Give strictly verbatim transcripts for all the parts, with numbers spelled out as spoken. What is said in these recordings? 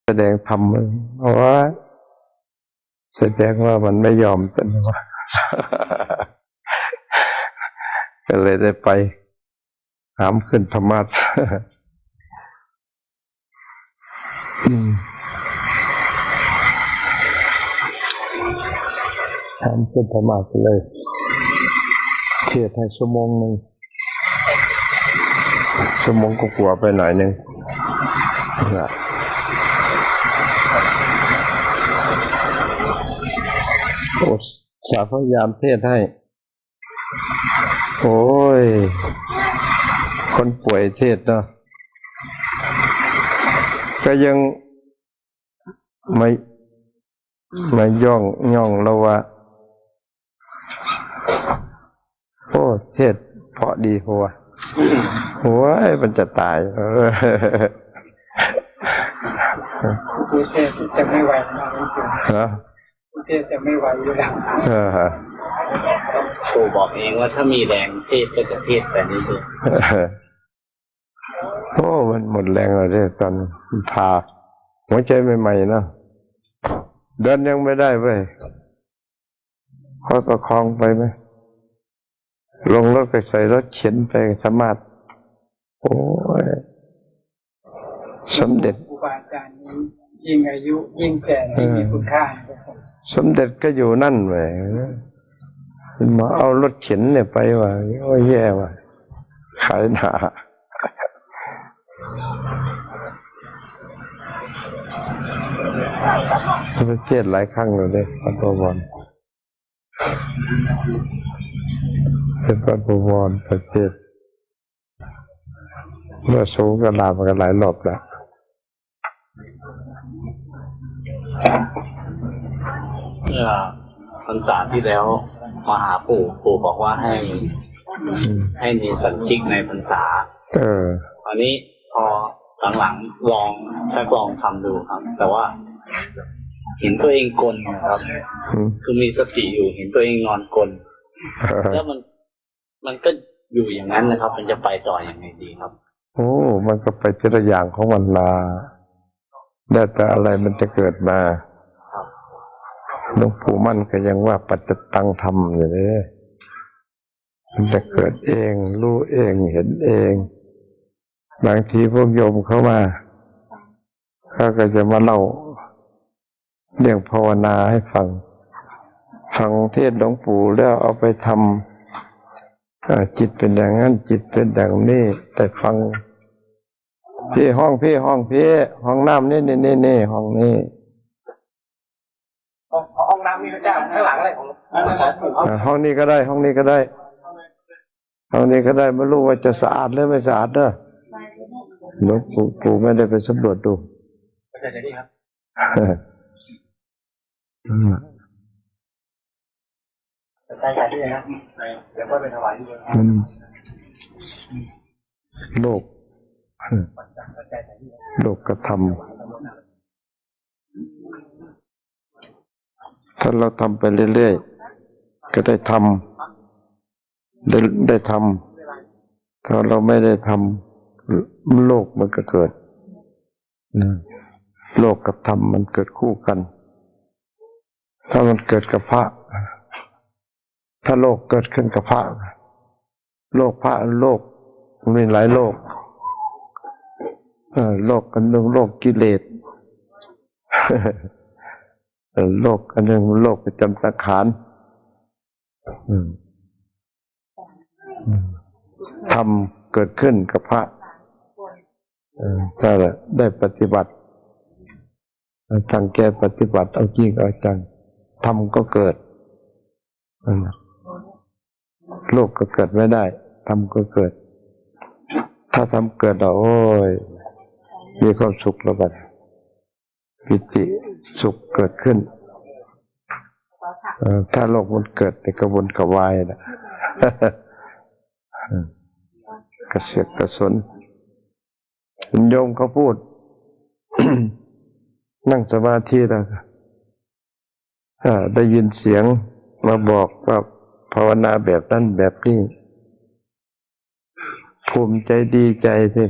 แสดงธรรม โอ้ย แสดงว่ามันไม่ยอมเป็นวะ ก็เลยได้ไปหามขึ้นธรรมาสน์ อืม หามขึ้นธรรมาสน์ไปเลย เทศน์ให้ชั่วโมงหนึ่ง ชั่วโมงก็กลัวาไปหน่อยหนึ่งนะ โอ้ สาพยายามเทศน์ให้ โอ้ย คนป่วยเทศน์เนาะ ก็ยังมา มาย่องย่องแล้วว่า โอ้ เทศน์เพราะดีหัว โอ้ย มันจะตาย เออ กรุงเทพจะไม่ไหวนะหลวงปู่ นะ กรุงเทพจะไม่ไหวอยู่แล้ว เออ ปู่บอกเองว่าถ้ามีแรงเทศก็จะเทศไปเรื่อย โอ้ มันหมดแรงแล้วเนี่ย ตอนผ่าหัวใจใหม่ๆเนาะ เดินยังไม่ได้เว้ย เขาประคองไปไหม ลงรถไปใส่รถเข็นไปธรรมาสน์ โอ้ย สมเด็จ ครูบาอาจารย์นี้ยิ่งอายุยิ่งแก่ยิ่งมีคุณค่า สมเด็จก็อยู่นั่นแหม มาเอารถเข็นเนี่ยไปว่ะ โอ้ย แย่ว่ะ ขายหนา ไปเทศน์หลายครั้งแล้วเนี่ย วัดบวร เป็นวัดบวรประเทศน์ เมื่อสูงกระลามันก็หลายรอบแล้ว เมื่อพรรษาที่แล้วมาหาปู่ ปู่บอกว่าให้ อืม ให้มีสัญชิกในพรรษา เออ อันนี้พอหลังๆลองชักลองทำดูครับ แต่ว่า เห็นตัวเองกลนะครับ อืม คือมีสติอยู่เห็นตัวเองนอนกล แล้วมัน มันก็อยู่อย่างนั้นนะครับ มันจะไปต่อยังไงดีครับ โอ้ มันก็ไปทีละอย่างของมันนา แล้วแต่อะไรมันจะเกิดมา หลวงปู่มั่นก็ยังว่าปัจจตังธรรมอยู่เลย มันจะเกิดเอง รู้เอง เห็นเอง บางทีพวกโยมเข้ามา เขาก็จะมาเล่าเรื่องภาวนาให้ฟัง ฟังเทศน์หลวงปู่แล้วเอาไปทำ อ่า จิตเป็นอย่างนั้น จิตเป็นอย่างนี้ แต่ฟัง พี่ห้อง พี่ห้อง พี่ห้องน้ำนี่ นี่ นี่ นี่ ห้องนี้ ห้องน้ำนี่ก็ได้ข้างหลังอะไรของ อ่า ห้องนี้ก็ได้ ห้องนี้ก็ได้ ห้องนี้ก็ได้ ไม่รู้ว่าจะสะอาดหรือไม่สะอาดเด้อ หลวงปู่ ปู่ไม่ได้ไปสำรวจดู อาจารย์นี่ครับ อืม อาจารย์นี่นะเดี๋ยวก็ไปถวายที่เดียว มันโลก อาจารย์นี่ โลกกระทำ ถ้าเราทำไปเรื่อยๆ ก็ได้ทำ ได้ ได้ทำ ถ้าเราไม่ได้ทำ โลกมันก็เกิด นะ โลกกับธรรมมันเกิดคู่กัน ถ้ามันเกิดกับพระ ถ้าโลกเกิดขึ้นกับพระ โลกพระ โลก มีหลายโลก เออ โลกอันหนึ่ง โลกกิเลส เออ โลกอันหนึ่ง โลกประจำสังขาร อืม อืม ธรรมเกิดขึ้นกับพระ เออ ถ้าได้ปฏิบัติ ตั้งใจปฏิบัติเอาจริงเอาจัง ธรรมก็เกิด นั่นน่ะ โลกก็เกิดไม่ได้ ธรรมก็เกิด ถ้าธรรมเกิดแล้ว โอ้ย มีความสุขแล้วบัด ปิติสุขเกิดขึ้น เอ่อ ถ้าโลกมันเกิดในกระวนกระวายนะ กระเสือกกระสน คุณโยมเขาพูด นั่งสมาธิแล้ว อ่า ได้ยินเสียงมาบอกว่าภาวนาแบบนั้นแบบนี้ ภูมิใจดีใจสิ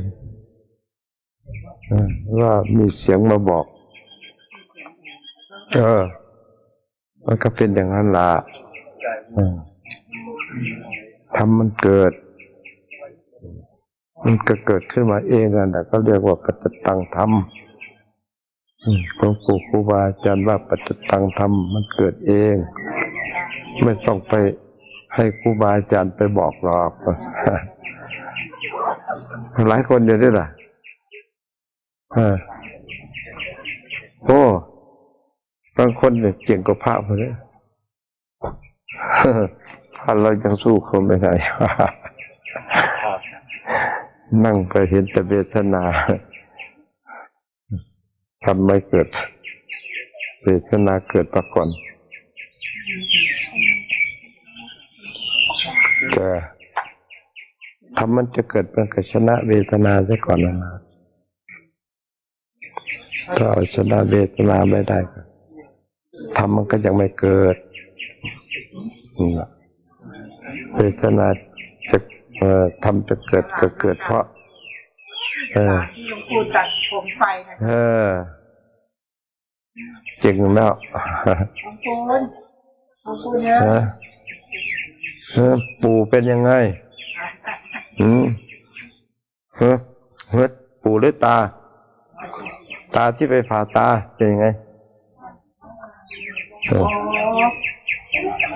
อ่า ว่ามีเสียงมาบอก เออ มันก็เป็นอย่างนั้นล่ะ อืม ธรรมมันเกิด มันก็เกิดขึ้นมาเองนั่นแหละ ก็เรียกว่าปัจจตังธรรม อืม หลวงปู่ครูบาอาจารย์ว่าปัจจตังธรรม มันเกิดเอง ไม่ต้องไปให้ครูบาอาจารย์ไปบอกหรอก หลายคนอยู่นี่แหละ เออ โอ้ บางคนเนี่ยเก่งกว่าพระพวกนี้ พระเรายังสู้เขาไม่ได้ นั่งไปเห็นแต่เวทนา ทำไมเกิด เวทนาเกิดมาก่อน แต่ธรรมมันจะเกิด มันก็ชนะเวทนาซะก่อนนะ ถ้าเอาชนะเวทนาไม่ได้ก็ธรรมมันก็ยังไม่เกิด อืม เวทนาจะ เอ่อ ธรรมจะเกิดก็เกิดเพราะ เออ ที่หลวงปู่ตัดผมไปนะ เออ เจ๋งแล้ว ของคุณ ของคุณนะ ฮะ เออ ปู่เป็นยังไง อืม เฮ้ย เฮ้ย ปู่หรือตา ตาที่ไปผ่าตาเป็นยังไง เออ อ๋อ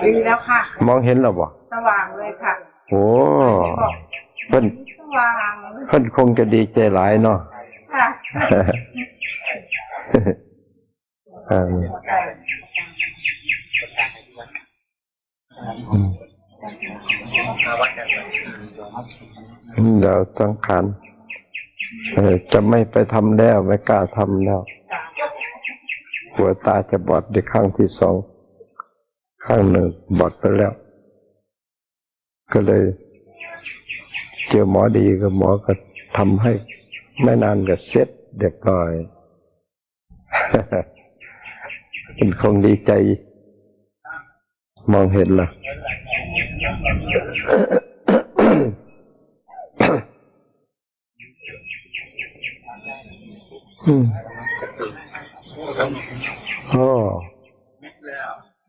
ดีแล้วค่ะ มองเห็นแล้วบ่ สว่างเลยค่ะ โอ้ เพิ่น สว่างเลย เพิ่นคงจะดีใจหลายเนาะ ค่ะ อ่า อืม เดี๋ยวสังขาร เอ่อ จะไม่ไปทำแล้ว ไม่กล้าทำแล้ว กลัวตาจะบอดในครั้งที่สอง ข้างหนึ่งบอดไปแล้ว ก็เลย เจอหมอดี ก็หมอก็ทำให้ ไม่นานก็เสร็จเรียบร้อย เป็นคงดีใจ มองเห็นละ อืม โอ้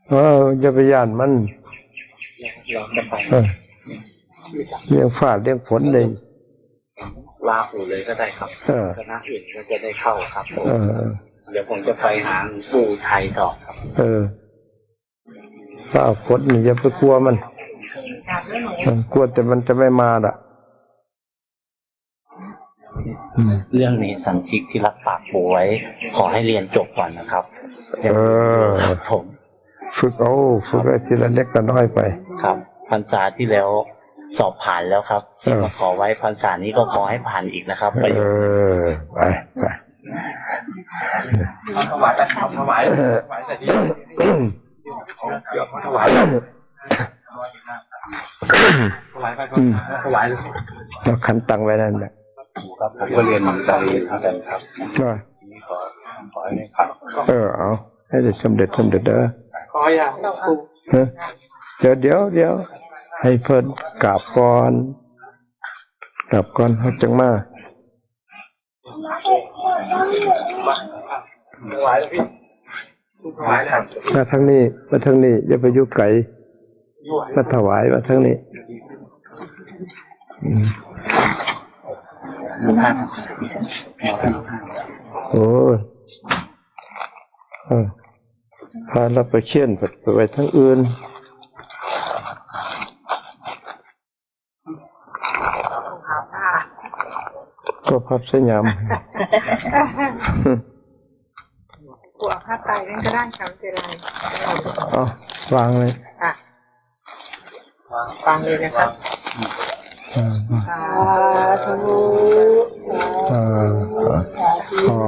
เออ อย่าไปย่านมัน เออ เลี้ยงฟ้าเลี้ยงฝนเลย ลาหูเลยก็ได้ครับ เออ คณะอื่นก็จะได้เข้าครับผม เออ เดี๋ยวผมจะไปหาหลวงปู่ไทยต่อครับ เออ ฟ้าฝนนี่อย่าไปกลัวมัน เออ กลัวแต่มันจะไม่มาละ อืม เรื่องนี้สันติที่รับปากปู่ไว้ ขอให้เรียนจบก่อนนะครับ เออ ครับผม ฝึกเอา ฝึกไว้ทีละเล็กละน้อยไป ครับ พรรษาที่แล้วสอบผ่านแล้วครับ ที่ เออ มาขอไว้ พรรษานี้ก็ขอให้ผ่านอีกนะครับ เออ ไป ไป ถวาย ถวาย ถวายใส่ที่ ถวาย ถวายไป อืม ถวาย เราขันตังไว้นั่นแหละ ครับ ผมก็เรียนไปเหมือนกันครับ ว่า นี่ขอ ขอให้ได้ครับ เออ เอา ให้ได้สำเร็จ สำเร็จเด้อ ขออย่า ฮะ เดี๋ยว เดี๋ยว เดี๋ยว ให้เพิ่นกราบก่อน กราบก่อน เขาจังมา ถวายแล้วพี่ ถวายแล้ว มาทางนี้ มาทางนี้ อย่าไปอยู่ไกล มาถวาย มาทางนี้ อืม โอ้ย เออ พาเราไปเขียนไปไว้ทางอื่น ก็พับสยาม หัวผ้าไตรนั่นก็ได้ค่ะ ไม่เป็นไร เอา วางเลย ค่ะ วางเลยนะคะ อ่า สาธุ อ่า อ๋อ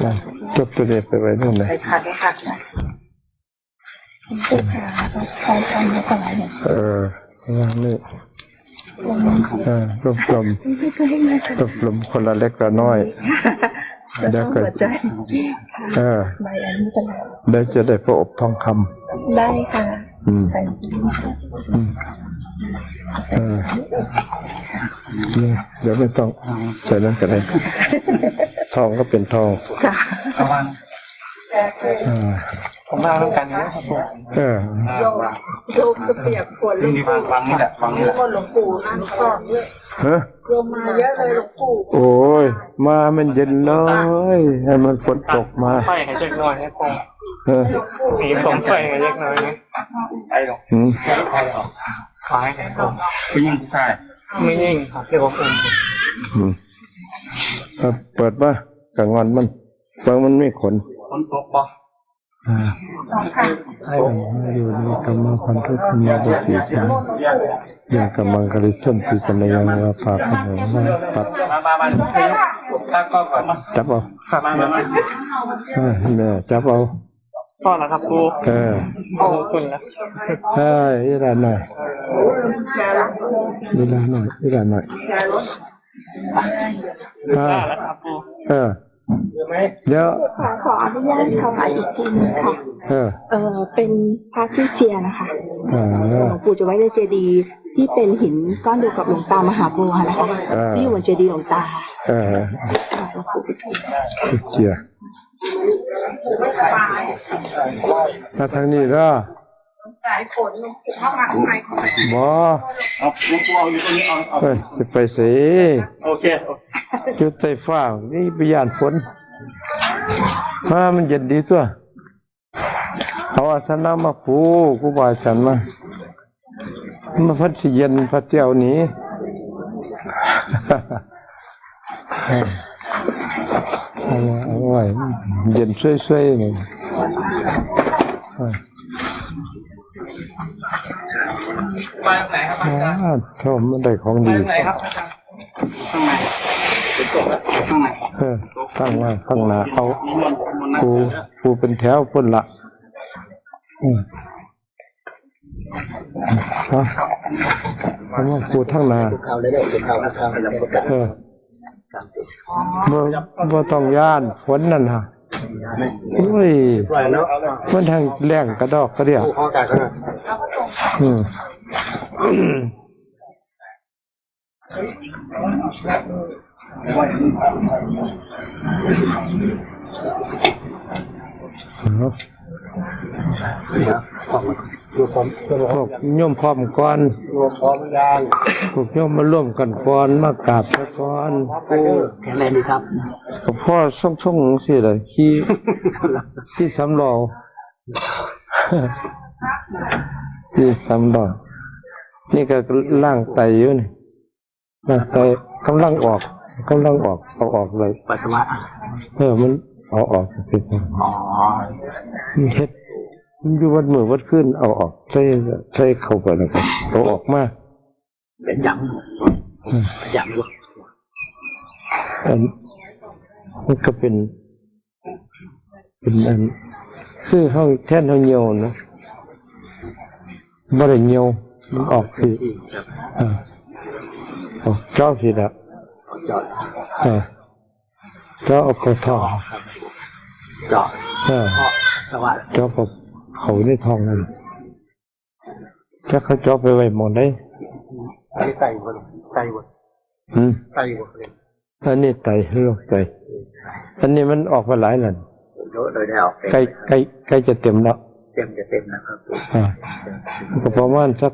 อ่ะ จบตัวเด็ดไปไว้นู่นเลย ไปขัดเลยค่ะ เออ วางนี่ เออ รวบรวม รวบรวมคนละเล็กละน้อย แล้วก็ หัวใจ เออ ใบอันนี้ก็ได้ แล้วจะได้พระอบทองคำ ได้ค่ะ อืม ใส่ อืม เออ เนี่ย เดี๋ยวไม่ต้อง ใส่นั่นก็ได้ ทองก็เป็นทอง ค่ะ ระวัง อ่า ผมมาต้องการนี้ครับผม เออ อ่า โยม โยมจะเปียกฝน นี่นี่วาง วางนี่แหละ วางนี่แหละ หลวงปู่นั่งคล่อมด้วย ฮะ โยมมาเยอะเลยหลวงปู่ โอ้ย มามันเย็นเลย ให้มันฝนตกมา ไฟให้เล็กน้อยให้ผม เออ มีผมไฟให้เล็กน้อยนะ ไปหรอก อืม ขอให้ผม ผู้หญิงผู้ชาย ไม่ยิ่งครับ เรียกว่าผม อืม ครับ เปิดมา กะงอนมัน เบิ่งมันมีขน ฝนตกบ่ อ่า ให้มันอยู่ในกรรมพันธุกรรมปฏิสังยังกำมังกริชนติสมยังวาปาปะหังมาปัด มา มา มา ตั้งกล้องก่อน จับเอา ครับ มา มา มา อ่า เนี่ย จับเอา พ่อนะครับครู เออ ขอบคุณนะ เอ้ย อีหลาหน่อย อีหลาหน่อย อีหลาหน่อย อ่า แล้วครับครู เออ เดี๋ยว ขอ ขออนุญาตถวายอีกทีหนึ่งค่ะ เออ เออ เป็นพระตี้เจียนะคะ อ่า หลวงปู่จะไว้ในเจดีย์ที่เป็นหินก้อนเดียวกับหลวงตามหาบัวนะคะ อ่า ที่อยู่บนเจดีย์หลวงตา เออ ค่ะ หลวงปู่ ตี้เจีย มาทางนี้เด้อ บ่ เอา หลวงปู่เอาอยู่ตรงนี้ เอา เอา เอ้ย จะไปไส โอเค โอเค อยู่ใต้ฟ้า นี่ไปย้านฝน มา มันเย็นดีตั๊ว เอาอาสนะมาปู ครูบาอาจารย์มา มาพัดสิเย็นพัดเที่ยวหนี เอาไว้ เอาไว้ เย็นช่วยๆ นี่ ไปทางไหนครับอาจารย์ อ่า ชมมันได้ของดี ไปทางไหนครับอาจารย์ ข้างใน ข้างใน เออ ข้างหน้า ข้างหน้า เอา ปู ปูเป็นแถวพุ่นละ อืม เอา เอามาปูทางหน้า เอาเลยเด้อ เอา เอา เอา เออ บ่ บ่ต้องย้านฝนนั่นน่ะ โอ้ย ปล่อยแล้ว มันทางแรงกระดอกกระเดี่ย โอ้ เข้าใจแล้วนะ อืม เนาะ เดี๋ยว พวกโยมพร้อมก่อน รวมพร้อมยัง พวกโยมมาร่วมกันก่อน มากราบซะก่อน ครับ แข็งแรงดีครับ พ่อส่งๆ สิเลย ขี่ ขี่สามล้อ ขี่สามล้อ นี่ก็ล้างไตอยู่นี่ ล้างไต กำลังออก กำลังออก เอาออกเลย ปัสสาวะ เออ มันเอาออก อ๋อ มันเฮ็ด มันอยู่วัดมื้อวัดคืน เอาออก ใส่ ใส่เข้าไปแล้วก็เอาออกมา เป็นหยัง อืม เป็นหยังลูก อัน มันก็เป็น เป็นอัน คือเฮาแทนเฮาเหี่ยวนะ บ่ได้เหี่ยว มันออกสิ ครับ อ่า ออกเจาะสิละ เจาะ อ่า เจาะเอาเข้าท้อง เจาะ เออ ปัสสาวะ เจาะกับเขาในท้องนั่น จักเขาเจาะไปไว้หม่องใด อันนี้ไตบ่ ไตบ่ อืม ไตบ่ อันนี้ไต โรคไต อันนี้มันออกมาหลายแล้ว เดี๋ยว เดี๋ยวได้ออก ใกล้ ใกล้ ใกล้จะเต็มแล้ว เต็ม จะเต็มแล้วครับ อ่า ก็ประมาณสัก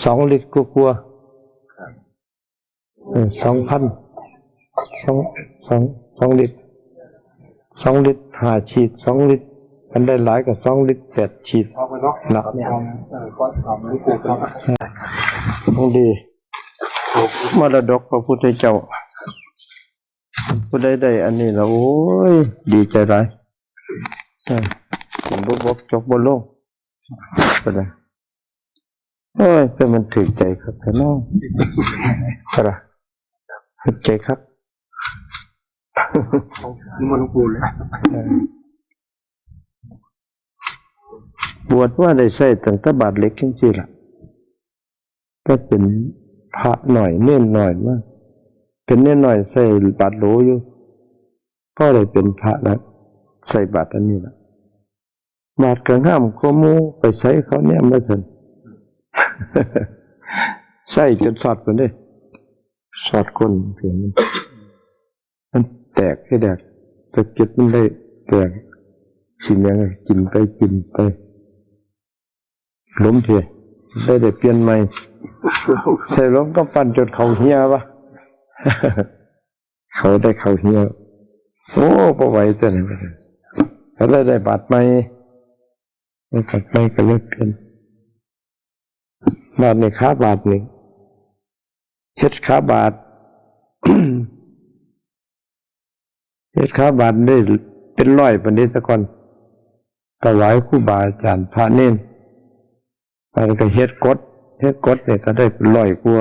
สองลิตรกว่าๆ ครับ เออ สองพัน สอง สอง สองลิตร สองลิตรห้าขีด สองลิตร อันได้หลายก็สองลิตรแปดขีด เอาไปเนาะ นะ เออ ก็ทำให้กูเป็น ของดี มรดกพระพุทธเจ้า ผู้ใดได้อันนี้แล้ว โอ้ย ดีใจหลาย เออ กินบ่บก จกบ่ลง ก็ได้ โอ้ย แต่มันถือใจครับ แต่น้อง ก็ได้ ถือใจครับ นิมนต์หลวงปู่เลย เออ บวชมาได้ใส่ตั้งแต่บาทเหล็กจังซี่ล่ะ ก็เป็นพระหน่อย เณรหน่อยมา เป็นเณรหน่อยใส่บาทโหลอยู่ พอได้เป็นพระแล้ว ใส่บาทอันนี้ล่ะ บาทก็งามกว่าหมู่ ไปไสเขาแนมมาซั่น ใส่จนสอดพุ้นเด้ สอดก้นเพียง มันแตกให้แดก สะเก็ดมันได้ แปลก สิแม่งกินไปกินไป หลุมเถอะ ได้ได้เปลี่ยนใหม่ ใส่หลุมกำปั้นจนเขาเหี่ยวะ เขาได้เขาเหี่ยว โอ้ บ่ไหวตัวนี้ ก็เลยได้บาดใหม่ ได้บาดใหม่ก็เลยเปลี่ยน บาดนี่ ขาบาดนี่ เฮ็ดขาบาด เฮ็ดขาบาดได้เป็นร้อยปานนี้แต่ก่อน ถวายครูบาอาจารย์พระเณร แล้วก็เฮ็ดกฐ เฮ็ดกฐนี่ก็ได้เป็นร้อยกว่า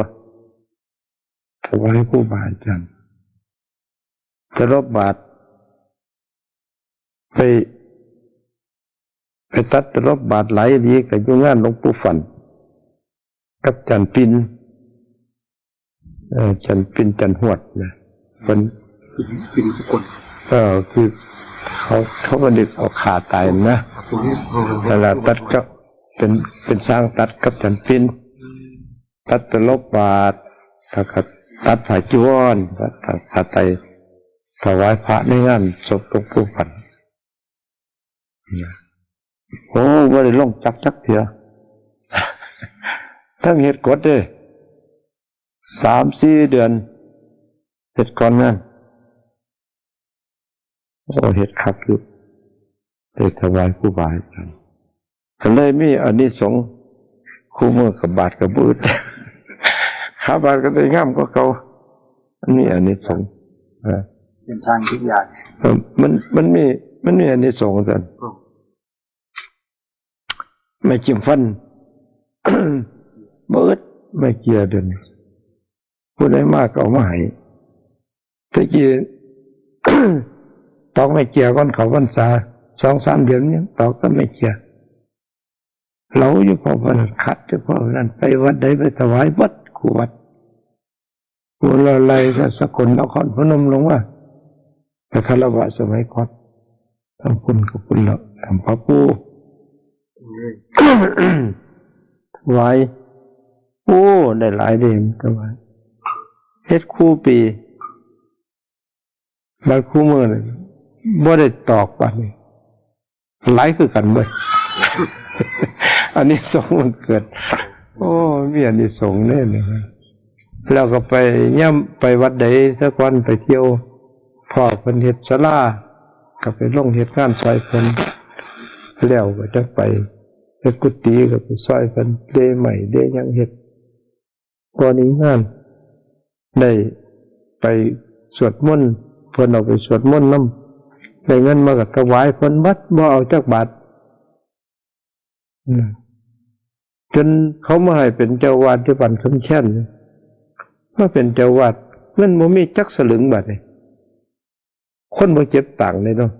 ถวายครูบาอาจารย์ ตลบบาด ไป ไปตัดตลบบาดหลายดีก็อยู่งานหลวงปู่ฟั่น กับอาจารย์ปิ่น เอ่อ อาจารย์ปิ่น อาจารย์ฮวดนะ เพิ่น ปิ่น ปิ่นสกล เออ คือเขา เขาบันทึกเอาขาตายนะ ตรงนี้ เวลาตัดก็เป็น เป็นช่างตัดกับอาจารย์ปิ่น ตัดตลบบาด แล้วก็ตัดผ้าจีวร ตัดผ้าไตร ถวายพระในงานศพหลวงปู่ฟั่น โอ้ บ่ได้ลงจักจักเทื่อ ทั้งเฮ็ดกฐเด้ สามสี่เดือน เฮ็ดก่อนงาน โอ้ เฮ็ดคักอยู่ ได้ถวายครูบาอาจารย์ ก็เลยมีอานิสงส์ คู่มื้อก็บาดก็บ่อึด ขาบาดก็ได้งามกว่าเก่า มันมีอานิสงส์ เออ เป็นช่างทุกอย่าง เออ มัน มันมี มันมีอานิสงส์ซั่น อืม แม่คิมฟัน บ่อึด แม่เจียเดี๋ยวนี้ ผู้ใดมาก็เอามาให้ แต่กี้ ตอกแม่เจียก่อนเข้าพรรษา สองสามเดือนยังตอกกับแม่เจีย เราอยู่พอวันนั้น ขัดอยู่พอวันนั้น ไปวัดใดไปถวายเบิดคู่วัด ผู้ละไลก็สกลนครพนมลงมา ไปคารวะสมัยก่อน ทำคุณกับคุณละ ทำพระปู่ ถวาย โอ้ ได้หลายเด้ มันถวาย เฮ็ดคู่ปี บาดคู่มื้อนี่ บ่ได้ตอกบาดนี่ หลายคือกันเว้ย อานิสงส์มันเกิด โอ้ มีอานิสงส์เด้นี่ แล้วก็ไปย่ำไปวัดใดซะก่อน ไปเที่ยว พ้อเพิ่นเฮ็ดศาลา ก็ไปลงเฮ็ดงานซอยเพิ่น แล้วก็จั่งไป เฮ็ดกุฏิก็ไปซอยเพิ่น เดไม้เดหยังเฮ็ด ก่อนนี้งาน ได้ไปสวดมนต์ เพิ่นเอาไปสวดมนต์นำ ได้เงินมาก็ถวายเพิ่นเบิด บ่เอาจักบาท อืม จนเขามาให้เป็นเจ้าวาดที่บ้านคำแค้น มาเป็นเจ้าวาด เงินบ่มีจักสลึงบาดนี่ คนบ่เก็บตังค์เลยเนาะ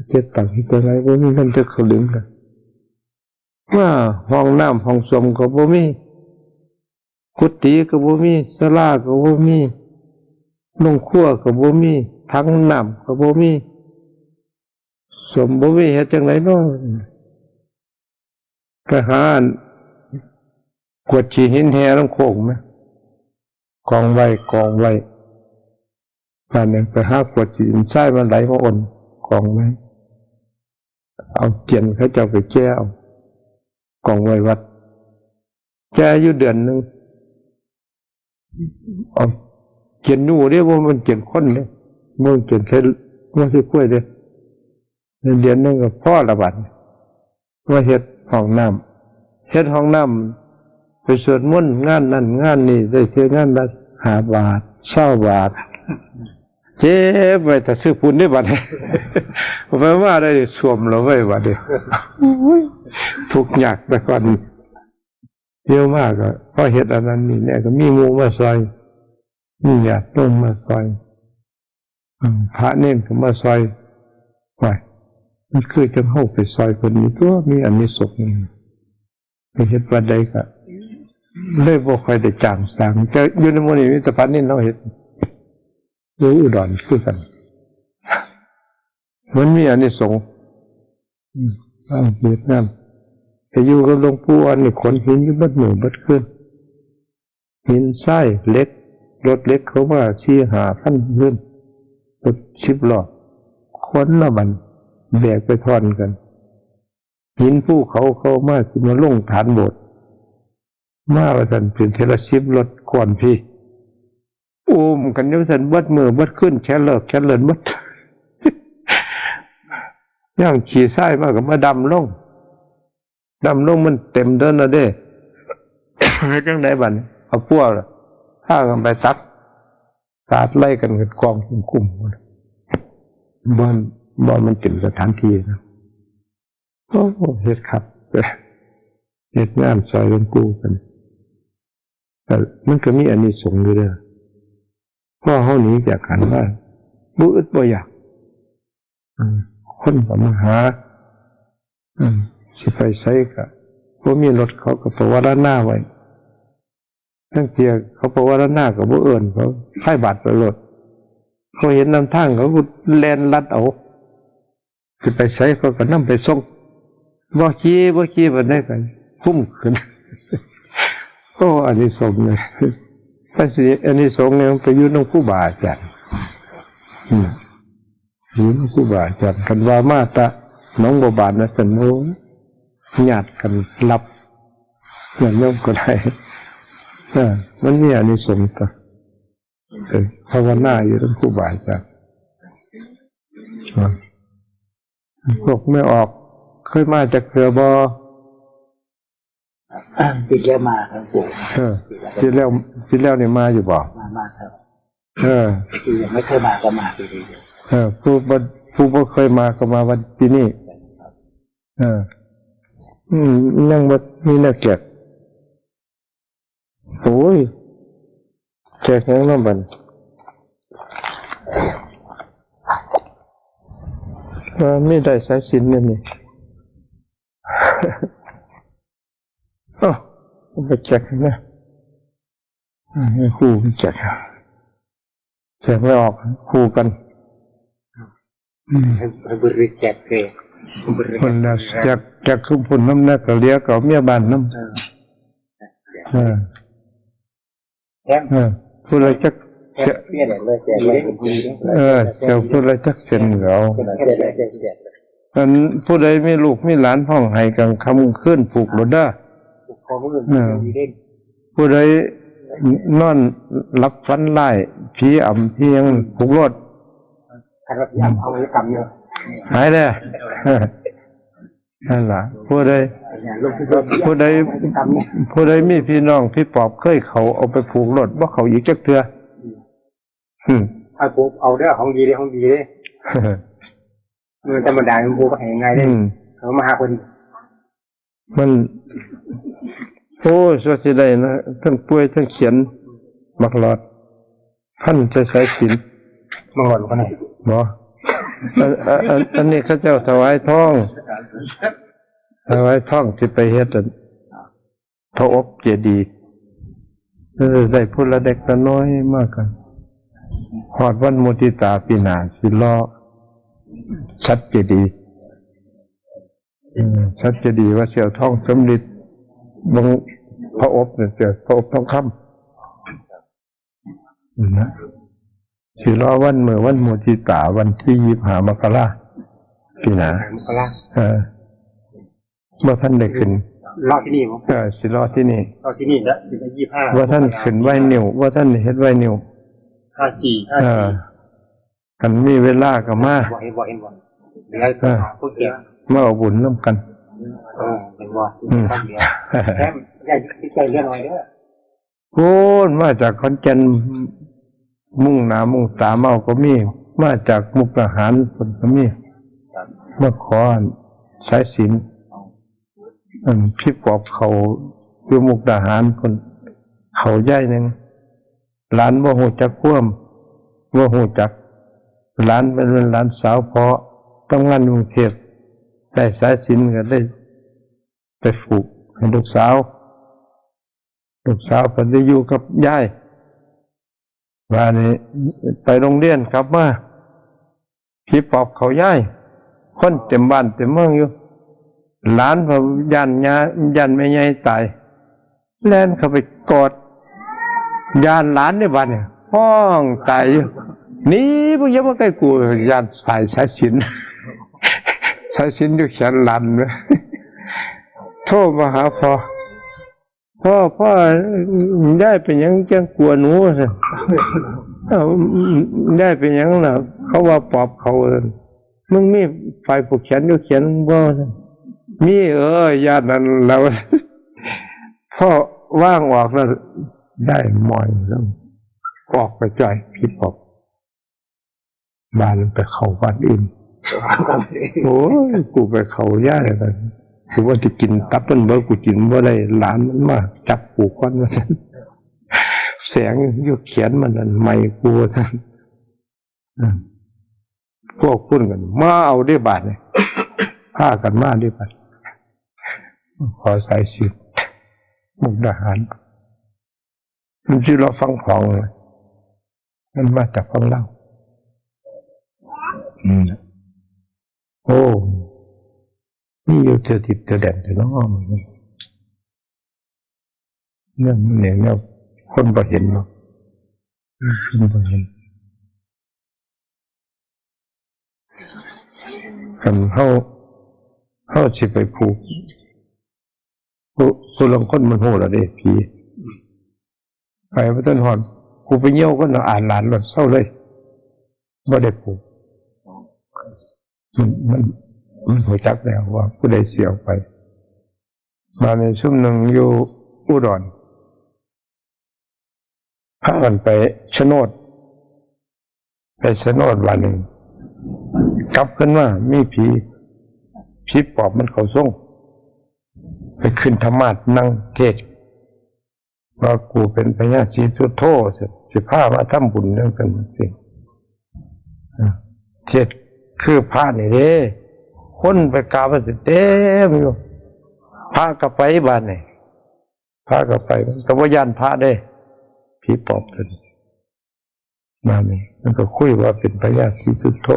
เก็บตังค์ที่จั่งใด บ่มีเงินจักสลึงกัน ว่าห้องน้ำห้องส้วมก็บ่มี กุฏิก็บ่มี ศาลาก็บ่มี โรงครัวก็บ่มี ถังน้ำก็บ่มี ส้วมบ่มี เฮ็ดจั่งใดเนาะ ไปหาอัน กวดขี้หินแห่ลำโขงไหม กองไว้ กองไว้ บาดนี้ไปหากวดขี้หินทรายมันไหลมาอ่อน กองไว้ เอาเตียนเขาเจ้าไปแก่เอา กองไว้วัด แก่อยู่เดือนหนึ่ง เอาเตียนอยู่เด้ บ่แม่นเตียนคนเด้ บ่แม่นเตียนใส่งัวใส่ควายเด้ เดือนหนึ่งก็พอละบาดนี้ มาเฮ็ดห้องน้ำ เฮ็ดห้องน้ำ ไปสวดมนต์งานนั่นงานนี่ ได้เสียงานละห้าบาท ซาวบาท เก็บไว้ถ้าซื้อปูนได้บาดนี้ ไปมาได้ส้วมแล้วเว้ยบาดนี้ ทุกข์ยากแต่ก่อน เดี๋ยวมาก็พอเฮ็ดอันนั้นนี่เนี่ย ก็มีหมู่มาซอย มีญาติโยมมาซอย อืม พระเณรก็มาซอย ว่า มันคือจั่งเฮาไปซอยเพิ่นนี่ตัว มีอานิสงส์นี่ ไปเฮ็ดวัดใดก็เลยบ่ค่อยได้จ้างสร้าง แต่อยู่ในหมู่นี้มีแต่พระเณรเฮาเฮ็ด อยู่อุดรคือกัน มันมีอานิสงส์ อืม เอาเฮ็ดงาน ไปอยู่กับหลวงปู่อ่อนนี่ขนหินอยู่เบิดมื้อเบิดคืน หินทรายเหล็ก รถเหล็กเขามาสี่ห้าคันขึ้น รถสิบล้อ ขนละบัด แบกไปท่อนกัน หินภูเขาเข้ามา สิมาลงฐานโบสถ์ มาว่าซั่น เป็นเทื่อละสิบรถก่อนพี่ อุ้มกันอยู่ซั่นเบิดมื้อเบิดคืน แค่เลิกแค่เลินเบิด ย่างขี่ทรายมาก็มาดำลง ดำลงมันเต็มเดินแล้วเด้ เฮ็ดจั่งใดบัดนี้ เอาพวกล่ะ พากันไปตัก สาดไล่กันเป็นกองคุ้มๆ บ่อน บ่อนมันเป็นสถานที่นะ โอ้ เฮ็ดครับ เฮ็ดงานซอยหลวงปู่กัน แต่มันก็มีอานิสงส์อยู่เด้อ พอเฮาหนีจากกันมา บ่อึดบ่อยาก อืม คนก็มาหา อืม สิไปไสก็บ่มีรถ เขาก็ปวารณาไว้ ลางเทื่อเขาปวารณาก็บ่เอิ้น เขาพายบาตรไปโลด เขาเห็นนำทาง เขาก็แล่นลัดเอา สิไปไสเขาก็นำไปส่ง บ่ขี่ บ่ขี่ปานใดก็คุ้มขึ้น โอ้ อานิสงส์เนี่ย แต่สิอานิสงส์เนี่ยมันไปอยู่นำครูบาอาจารย์ อืม อยู่นำครูบาอาจารย์ คันว่ามาแต่หนองบัวบานนะ ซั่น โอ้ ญาติกันรับ ญาติโยมก็ได้ เออ มันมีอานิสงส์ตั๊ว เออ ภาวนาอยู่นำครูบาอาจารย์ อ่า พวกแม่ออก เคยมาจักเทื่อบ่? ปีที่แล้วมาครับปู่ เออ ปีที่แล้ว ปีที่แล้วนี่มาอยู่บ่? มา มาครับ เออ ปียังไม่เคยมาก็มาปีนี้ เออ ผู้บ่ ผู้บ่เคยมาก็มาวันปีนี้ เออ อืม ยังบ่มีแนวแจก โอ้ย แจกหยังเนาะบัดนี้ เออ มีได้สายสิญจน์อยู่นี่ เอ้า เอาไปแจกนะ อืม ให้ครูแจก แจกไม่ออก ครูกัน อืม ให้ ให้บริจาคเลย บริจาค เพิ่นน่ะ แจก แจกคือเพิ่นนำ นะ ก็เหลือก็เอาเมียบ้านนำ เออ เออ แถม เออ ผู้ใดจักเสีย เสียเลย แจกเลย เออ เสียผู้ใดจักเส้นก็เอา เสียเลย เสีย เสียเลย อันผู้ใดมีลูกมีหลานฮ้องไห้กลางค่ำกลางคืน ผูกโลดเด้อ ผูกคอมื้ออื่น เออ ดีเด่น ผู้ใดนอนหลับฝันร้าย ผีอำผีหยัง ผูกโลด คันว่าผีอำเอาไว้กำเนาะ หายเด้อ นั่นล่ะ ผู้ใด เนี่ย ลูกผู้ ผู้ใด กำเนี่ย ผู้ใดมีพี่น้องผีปอบเคยเข้า เอาไปผูกโลด บ่เข้าอีกจักเทื่อ อืม ให้ผูกเอาเด้อ ของดีเด้อ ของดีเด้อ มันธรรมดา มันผูกให้ง่ายเด้อ อืม เขามาหาคน มัน โอ้ย สัวสิได้นะ ทั้งป่วยทั้งเขียน บักหลอด พันใส่สายสิญจน์ บักหลอดบ่ขนาด บ่ อัน อัน อัน อันนี้เขาเจ้าถวายทอง ถวายทองที่ไปเฮ็ดอัน พระอบเจดีย์ เออ ได้พุทธละเล็กละน้อยมากกัน ฮอดวันมุทิตาปีหน้าสิรอสัดเจดีย์ เออ สัดเจดีย์ว่าสิเอาทองสำริด บางพระอบเนี่ย เจอพระอบทองคำ อืม นะ สิรอวันมื้อวันมุทิตา วันที่ยี่สิบห้ามกรา ปีหน้า มกรา เออ บ่ทันได้ขึ้น รอที่นี่บ่ เออ สิรอที่นี่ รอที่นี่แล้ว ถึงยี่สิบห้า บ่ทันขึ้นไวนิล บ่ทันได้เฮ็ดไวนิล ห้าสี่ ห้าสี่ เออ คันมีเวลาก็มา บ่เห็น บ่เห็น บ่ เดี๋ยว เออ หาผู้เก็บ มาเอาบุญนำกัน เออ เห็นบ่ อืม แถม อย่าคิดใจเรื่องน้อยเด้อ โอ้ มาจากขอนแก่น มุ่งหน้ามุ่งตามาก็มี มาจากมุกดาหารเพิ่นก็มี มาขอสายสิญจน์ อันผีปอบเข้าอยู่มุกดาหารเพิ่น เข้าย้ายหนึ่ง หลานบ่ฮู้จักความ บ่ฮู้จัก หลานเป็นหลานสาวพ่อ ทำงานกรุงเทพฯ ได้สายสิญจน์ก็ได้ไปผูกให้ลูกสาว ลูกสาวเพิ่นได้อยู่กับยาย บาดนี้ไปโรงเรียนกลับมา ผีปอบเข้ายาย คนเต็มบ้านเต็มเมืองอยู่ หลานก็ย้านย่า ย้านแม่ใหญ่ตาย แล่นเข้าไปกอด ย้านหลานในบ้านเนี่ย ฮ้องตายอยู่ "หนี มึงอย่ามาใกล้กู" ย้านสาย สายสิญจน์ สายสิญจน์อยู่แขนหลานแหม โทรมาหาพ่อ "พ่อ พ่อ ยายเป็นหยังจั่งกัวหนู" ซั่น "เอ้า ยายเป็นหยังล่ะ เขาว่าปอบเขา" ซั่น "มึงมีฝ้ายผูกแขนอยู่แขนมึงบ่" ซั่น "มี เออ ย่านนั่นแหละ" พ่อวางออกแล้ว ยายหมอยแล้ว ออกไปจ่อย ผีปอบ บ้านไปเข้าวัดอื่น "โอ้ย กูไปเข้ายายแล้ว กูว่าสิกินตับมันเบิด กูกินบ่ได้ หลานมันมาจับกูก่อน" ว่าซั่น "แสงอยู่แขนมันนั่น ไหม้กู" ว่าซั่น อืม พวกคุณกันมาเอาเด้อบาดนี่ พากันมาเด้อบาด ขอสายสิญจน์ มุกดาหาร มันสิรอฟังของเลย มันมาจากฝั่งลาว อืม โอ้ มีอยู่เทื่อทิพย์เทื่อแดนเทื่อน้อง เนี่ย มันเนี่ย เนี่ย คนบ่เห็นเนาะ คนบ่เห็น คันเฮา เฮาสิไปผูก ผู้ ผู้ลางคนมันฮู้แล้วเด้ ผี ไปบ่ทันฮอด กูไปเยี่ยวคนละอ่านหลานรถเซาเลย บ่ได้ผูก มัน มัน มันฮู้จักแล้วว่าผู้ใดสิเอาไป บาดนี้ซุมหนึ่งอยู่อุดร พากันไปโฉนด ไปโฉนด บาดนี้ กลับขึ้นมา มีผี ผีปอบมันเข้าทรง ไปขึ้นธรรมาสน์นั่งเทศน์ ว่ากูเป็นพญาศรีสุโธ สิ สิพามาทำบุญเรื่องกันสิ เทศน์คือพระนี่เด้ คนไปกราบมันเต็มอยู่ พระก็ไปบาดนี่ พระก็ไป มันก็บ่ย้านพระเด้ ผีปอบตัวนี้ นั่นนี่ มันก็คุยว่าเป็นพญาศรีสุโธ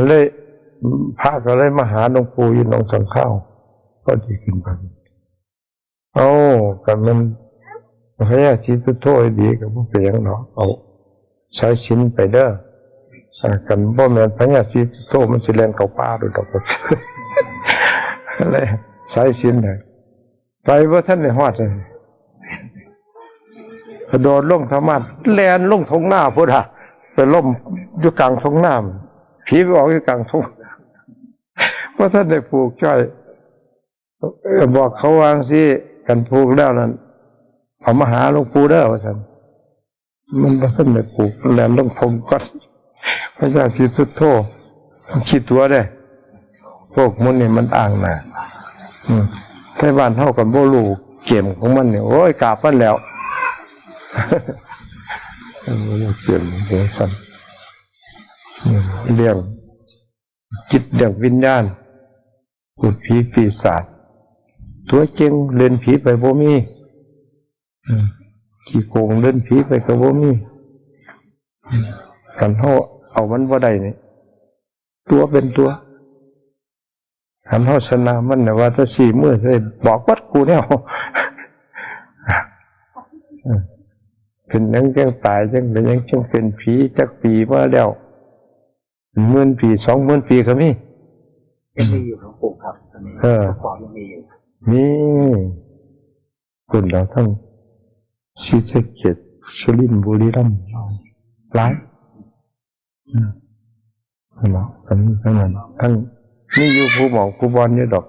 เลย พระก็เลยมาหาหลวงปู่อยู่หนองสังข้าว ก็ดีขึ้นไป เอ้า คันมันพญาศรีสุโธดีก็บ่เป็นหยังเนาะ เอาสายสิญจน์ไปเด้อ อ่า คันบ่แม่นพญาศรีสุโธมันสิแล่นเข้าป่าโดดดอก เลยสายสิญจน์ให้ ไปบ่ทันได้ฮอดเลย กระโดดลงธรรมาสน์ แล่นลงทุ่งนาพุ้นน่ะ ไปล้มอยู่กลางทุ่งนา ผีไปออกอยู่กลางทุ่ง บ่ทันได้ผูกจ้อย เออ บอกเขาว่าจั่งซี้ "คันผูกแล้วนั่น เอามาหาหลวงปู่เด้อ" ว่าซั่น มันบ่ทันได้ผูก แล่นลงทุ่งก่อน พญาศรีสุโธ มันขี้ตั๋วเด้ พวกหมู่นี้มันอ้างหน้า อืม ไทบ้านเฮาก็บ่รู้เกมของมันนี่ โอ้ย กราบมันแล้ว เออ บ่รู้เกมจั่งซั้น อืม เรื่องจิต เรื่องวิญญาณ พูดผีปีศาจ ตัวจริงเล่นผีไปบ่มี อืม ขี้โกงเล่นผีไปก็บ่มี อืม คันเฮาเอามันบ่ได้นี่ ตัวเป็นตัว คันเฮาชนะมันน่ะ ว่าแต่ชี้มือใส่ บอกหมดคู่แนว อืม เป็นหยังจั่งตาย จั่งเป็นหยังจั่งเป็นผี จักปีมาแล้ว หมื่นปี สองหมื่นปีก็มี ยังมีอยู่ครับปู่ครับ อันนี้ เออ ข้อความยังมีอยู่ มี พุ้นแล้ว ทั้งศรีสะเกษ สุรินทร์ บุรีรัมย์ หลาย อืม นั่นล่ะ ทั้ง ทั้งนั้น ทั้ง มีอยู่คู่หม่องคู่บ่อนอยู่ดอก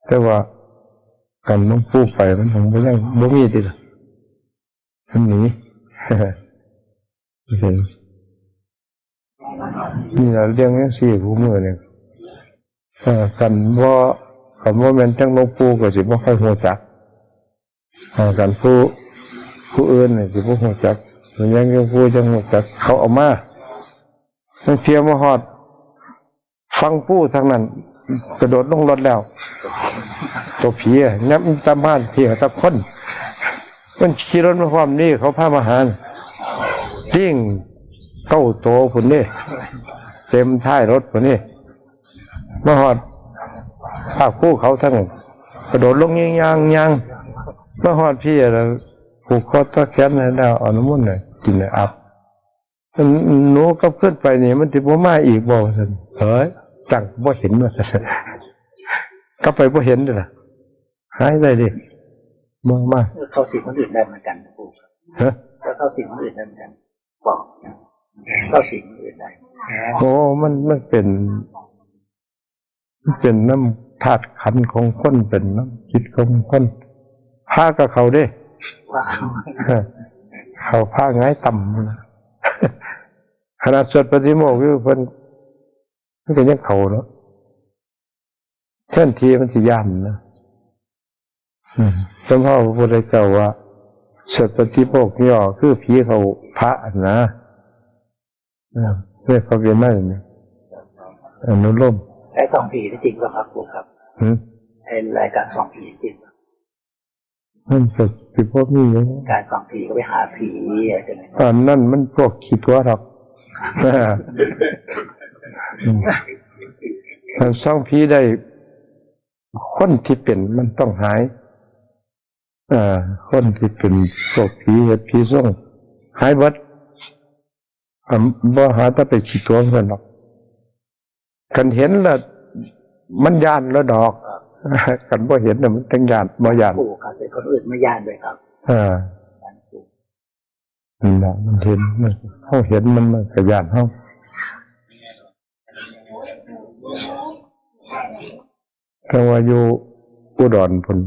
แต่ว่าคันหลวงปู่ไปมันคงบ่ยัง บ่มีติล่ะ มันหนี นี่ล่ะเรื่องจั่งซี้คู่มื้อนี่ เอ่อ คันบ่ คันบ่แม่นจั่งหลวงปู่ก็สิบ่ค่อยฮู้จัก เอ่อ คันผู้ ผู้อื่นนี่สิบ่ฮู้จัก แม่นจั่งหลวงปู่จั่งฮู้จัก เขาเอามา ลางเทื่อมาฮอด ฟังปู่ทางนั้น กระโดดลงรถแล้ว ตัวผีอะ ยับตามบ้านผีอะ ตะคน มันขี่รถมาพร้อมนี่ เขาพามาหา ลิงเก้าตัวพุ้นนี่ เต็มท้ายรถพุ้นนี่ มาฮอด ภาคภูเขาทั้ง กระโดดลงย่างย่างย่าง มาฮอดพี้แล้ว ผูกคอต่อแขนให้แล้ว เอาน้ำมนต์ให้กินให้อาบ หนูกลับขึ้นไปนี่มันสิบ่มาอีกบ่ ว่าซั่น เฮ้ย จังบ่เห็น ว่าซั่น กลับไปบ่เห็นเด้อล่ะ หายไปเด้ บ่มา เข้าสิงคนอื่นได้เหมือนกันครับปู่ ฮะ ก็เข้าสิงคนอื่นได้เหมือนกัน บอก เข้าสิงคนอื่นได้ โอ้ มัน มันเป็น มันเป็นนำธาตุขันธ์ของคน เป็นนำจิตของคน พระก็เข้าเด้ เข้าพระหงายต่ำนะ ขนาดสวดปาฏิโมกข์อยู่เพิ่น มันก็ยังเข้าเนาะ แทนที่มันสิย้านนะ อืม สมภาพพระพุทธเจ้าว่า สวดปาฏิโมกข์ย่อคือผีเข้าพระนะ เออ ในพระวินัยนี่ อนุโลม ไอ้ส่องผีนี่จริงป่ะครับปู่ครับ หืม ไอ้รายการส่องผีจริงป่ะ มันก็สิบ่มีหยัง การส่องผีก็ไปหาผีอะไรกันเนี่ย อันนั้นมันพวกขี้ตั๋วดอก อืม ถ้าส่องผีได้ คนที่เป็นมันต้องหาย เอ่อ คนที่เป็นพวกผีเฮ็ดผีส่ง หายเบิด อ่า บ่หาแต่ไปขี้ตั๋วเพิ่นดอก คันเห็นแล้วมันย้านแล้วดอก คันบ่เห็นน่ะมันจั่งย้าน บ่ย้าน ปู่ครับ เป็นคนอื่นไม่ย้านด้วยครับ เออ นั่นแหละ มันเห็น มัน เฮาเห็นมัน มันก็ย้านเฮา แต่ว่าอยู่อุดรพุ้น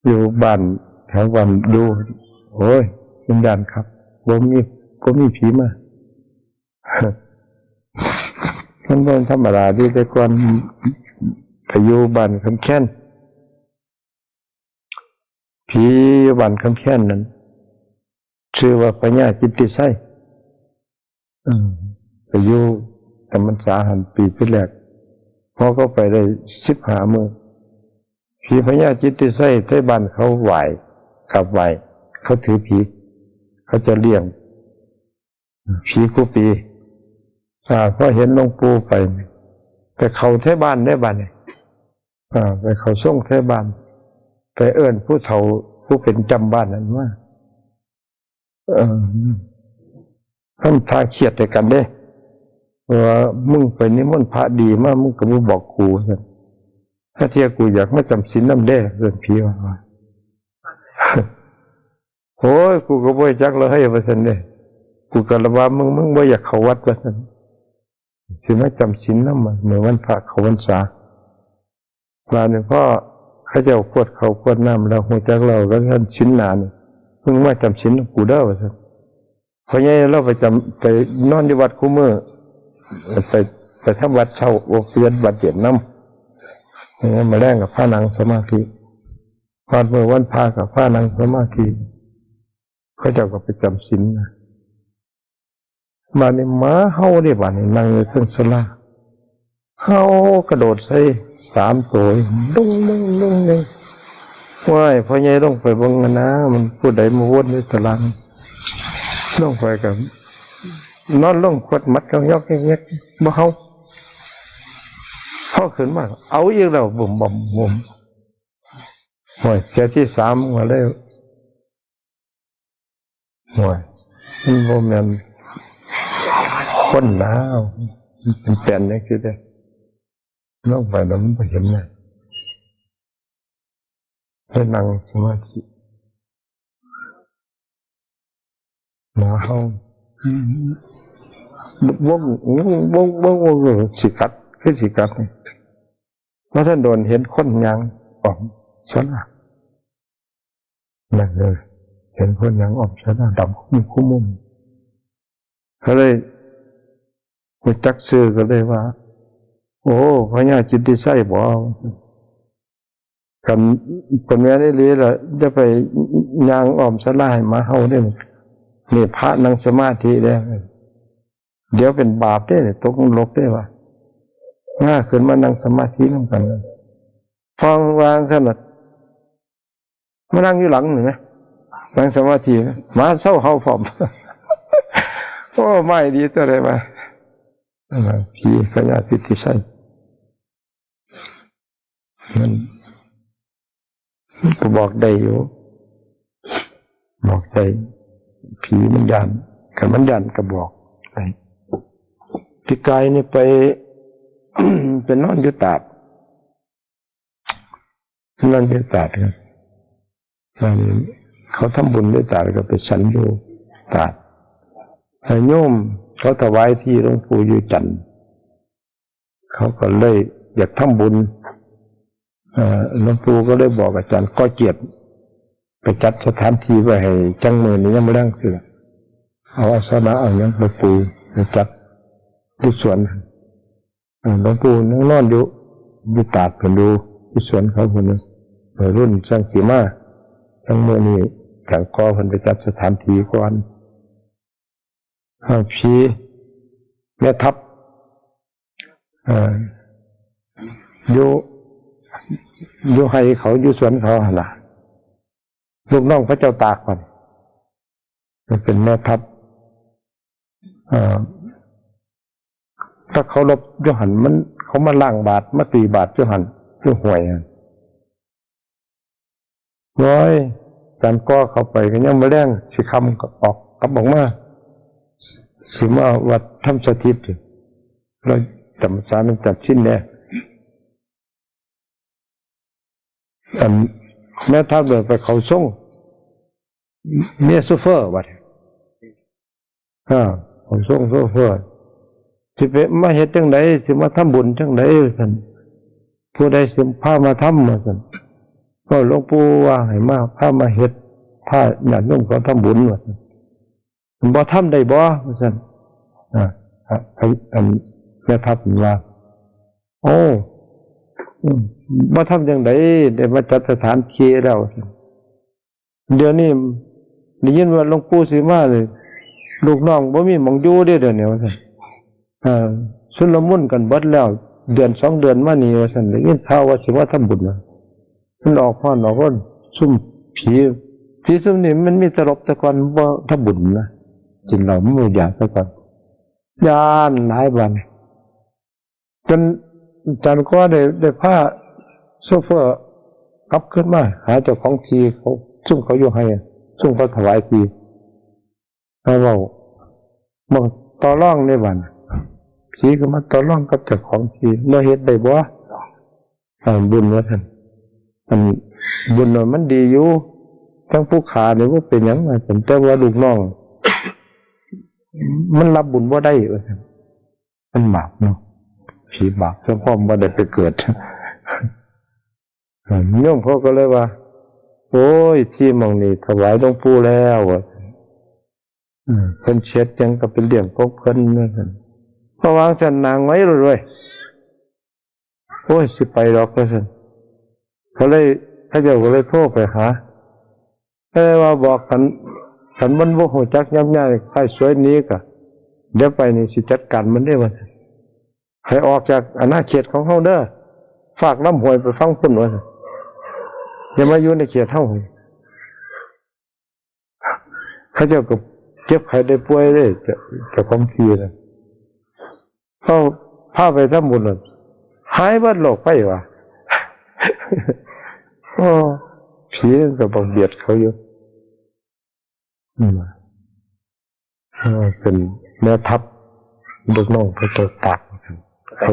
อยู่บ้านแถวบ้านอยู่ โอ้ย มันย้านครับ บ่มี บ่มีผีมา มันบ่ธรรมดาเด้ แต่ก่อนไปอยู่บ้านคำแคน ผีอยู่บ้านคำแคนนั่น ชื่อว่าพญาจิตติไสย อืม ไปอยู่จำพรรษาหั่นปีที่แรก พอเข้าไปได้สิบห้ามื้อ ผีพญาจิตติไสยไทบ้านเขาไหว้ กราบไหว้ เขาถือผี เขาจะเลี้ยง ผีคู่ปี อ่า พอเห็นหลวงปู่ไป ไปเข้าไทบ้านได้บัดนี้ อ่า ไปเข้าทรงไทบ้าน ไปเอิ้นผู้เฒ่าผู้เป็นจำบ้านนั้นมา เออ ทำท่าเครียดใส่กันเด้ ว่ามึงไปนิมนต์พระดีมา มึงก็บ่บอกกู ซั่น ถ้าเที่ยกูอยากมาจำศีลนำเด้ เอิ้นผีว่า โอ้ย กูก็บ่จักแล้วเฮ้ย ว่าซั่นเด้ กูก็ละว่ามึง มึงบ่อยากเข้าวัด ว่าซั่น สิมาจำศีลนำ มื้อวันพระเข้าพรรษา บาดนี้พอเขาเจ้ากวดข้าวกวดน้ำแล้ว ฮู้จักแล้ว ว่าซั่น ศีลหน้านี่ มึงมาจำศีลนำกูเด้อ ว่าซั่น พ่อใหญ่ลาวไปจำ ไปนอนอยู่วัดคู่มื้อ ไป ไปทำวัดเช้า โอ้ เปลี่ยนวัดเย็นนำ มื้อแลงก็พานั่งสมาธิ ฮอดมื้อวันพระก็พานั่งสมาธิ เขาเจ้าก็ไปจำศีลนะ บาดนี้หมาเห่าเด้ บาดนี้นั่งอยู่เทิงศาลา เห่ากระโดดใส่สามตัว ดุ้ง ดุ้ง ดุ้ง ดุ้ง ว้าย พ่อใหญ่ลงไปเบิ่งหั้นนะ มันผู้ใดมาวนอยู่ตาราง ลงไปก็นอนลงขวดหมัดยอกๆแยกๆ บ่เห่า พอขึ้นมา เอาอีกแล้ว บุ่มบ่มบุ่ม โอ้ย เทื่อที่สามก็เลย โอ้ย มันบ่แม่นคนนะ มันเป็นแปลนจังซี่เด้ ลงไปแล้วมันบ่เห็นหยัง ให้นั่งสมาธิ หมาเห่า วง วง วง วง วง สิกัด คือสิกัดนี่ บ่ทันโดนเห็นคนย่างออกศาลา นั่นเลย เห็นคนย่างออกศาลา ดำคุมคุมมุม ก็เลยรู้จักชื่อ ก็เลยว่า โอ้ พญาจิตติไสยบ่ คัน คันแม่นอีหลีล่ะ อย่าไปย่างอ้อมศาลาให้หมาเห่าเด้ นี่พระนั่งสมาธิเด้ เดี๋ยวเป็นบาปเด้ ตกนรกเด้ ว่า มา ขึ้นมานั่งสมาธินำกัน พอวางซั่นน่ะ มานั่งอยู่หลังนี่นะ นั่งสมาธินะ หมาเซาเห่าพร้อม โอ้ มาอีหลีตัวใดวะ นั่นน่ะ ผีพญาจิตติไสย มัน มันก็บอกได้อยู่ บอกได้ ผีมันย้าน คันมันย้านก็บอกไป ปีกายนี่ไป ไปนอนอยู่ตาด นอนอยู่ตาดครับ อันเขาทำบุญอยู่ตาดก็ไปฉันอยู่ตาด แต่โยมเขาถวายที่หลวงปู่อยู่จันทน์ เขาก็เลยอยากทำบุญ เอ่อ หลวงปู่ก็เลยบอกอาจารย์ก้อเกียรติ ไปจัดสถานที่ไว้ให้จังมื้อนี้ยังบ่แลงซื่อ เอาอาสนะเอาหยังไปปูไปจัดอยู่สวน เอ่อ หลวงปู่ยังนอนอยู่ อยู่ตาดเพิ่นอยู่ อยู่สวนเขาเพิ่นอยู่ วัยรุ่นจังสิมา จังมื้อนี้อาจารย์ก้อเพิ่นไปจัดสถานที่ก่อน อ่า ผีแม่ทัพ เอ่อ อยู่ อยู่ไฮ่เขา อยู่สวนเขาหั่นล่ะ ลูกน้องพระเจ้าตากก่อน มันเป็นแม่ทัพ เอ่อ ถ้าเคารพอยู่หั่น มัน เขามาล้างบาตร มาตีบาตรอยู่หั่น อยู่ห้วยหั่น โอ้ย อาจารย์ก้อเข้าไปก็ยังบ่แลง สิค่ำก็ออก กลับออกมา สิมาวัดธรรมสถิตอยู่ เราจำพรรษานำจัดศีลแหน่ อันแม่ทัพเลยไปเข้าทรง เมียโชเฟอร์บัดนี้ อ่า เข้าทรงโชเฟอร์ สิไปมาเฮ็ดจั่งใด สิมาทำบุญจั่งใด ว่าซั่น ผู้ใดสิพามาทำ ว่าซั่น ก็หลวงปู่ว่าให้มา พามาเฮ็ด พาญาติโยมเขาทำบุญ ว่าซั่น บ่ทำได้บ่ ว่าซั่น อ่า อ่ะ อัน อันแม่ทัพว่า โอ้ อืม บ่ทำจั่งใด ได้มาจัดสถานที่แล้ว เดี๋ยวนี้ได้ยินว่าหลวงปู่สิมาเลย ลูกน้องบ่มีหม่องอยู่เด้อเดี๋ยวนี้ ว่าซั่น เอ่อ ชุลมุนกันเบิดแล้ว เดือนสองเดือนมานี่ ว่าซั่น ได้ยินข่าวว่าสิมาทำบุญนะ มันออกฮ้อนออกร้อน ซุมผี ผีซุมนี่มันมีแต่หลบแต่ก่อน บ่ทำบุญนะ กินเหล้าเมายาแต่ก่อน ย้านหลายบาด จนอาจารย์ก็ได้ ได้พาโชเฟอร์กลับคืนมาหาเจ้าของที่เขา ซุมเขาอยู่ไฮ่ ซุมเขาถวายที่ มาเว้า มาต่อรองในบัด ผีก็มาต่อรองกับเจ้าของที่ บ่เฮ็ดได้บ่ อ่า บุญว่าซั่น อันบุญน่ะมันดีอยู่ ทั้งผู้ขานี่บ่เป็นหยังว่าซั่น แต่ว่าลูกน้อง มันรับบุญบ่ได้ว่าซั่น มันบาปเนาะ ผีบาป เจ้าพ่อบ่ได้ไปเกิด โยมเขาก็เลยว่า โอ้ย ที่หม่องนี้ถวายหลวงปู่แล้ว ว่าซั่น อืม เพิ่นสิเฮ็ดหยังก็เป็นเรื่องของเพิ่น ว่าซั่น พอวางซั่นนางไว้เลย โอ้ย สิไปดอก ว่าซั่น เขาเลย เขาเจ้าก็เลยโทรไปหา ก็เลยว่าบอกคัน คันมันบ่ฮู้จักยับยั้ง ใครสวยหนีก็ เดี๋ยวไปนี่สิจัดการมันเด้ ว่าซั่น ให้ออกจากอาณาเขตของเฮาเด้อ ฟากลำห้วยไปฟังพุ้น ว่าซั่น อย่ามาอยู่ในเขตเฮา เขาเจ้าก็เจ็บไข้ได้ป่วยเด้ เจ้า เจ้าของที่น่ะ เขาพาไปทำบุญน่ะ หายเบิดโรคภัยว่ะ โอ้ ผีมันก็บังเบียดเขาอยู่ อืม เออ เป็นแม่ทัพ ลูกน้องพระเจ้าตาก เขา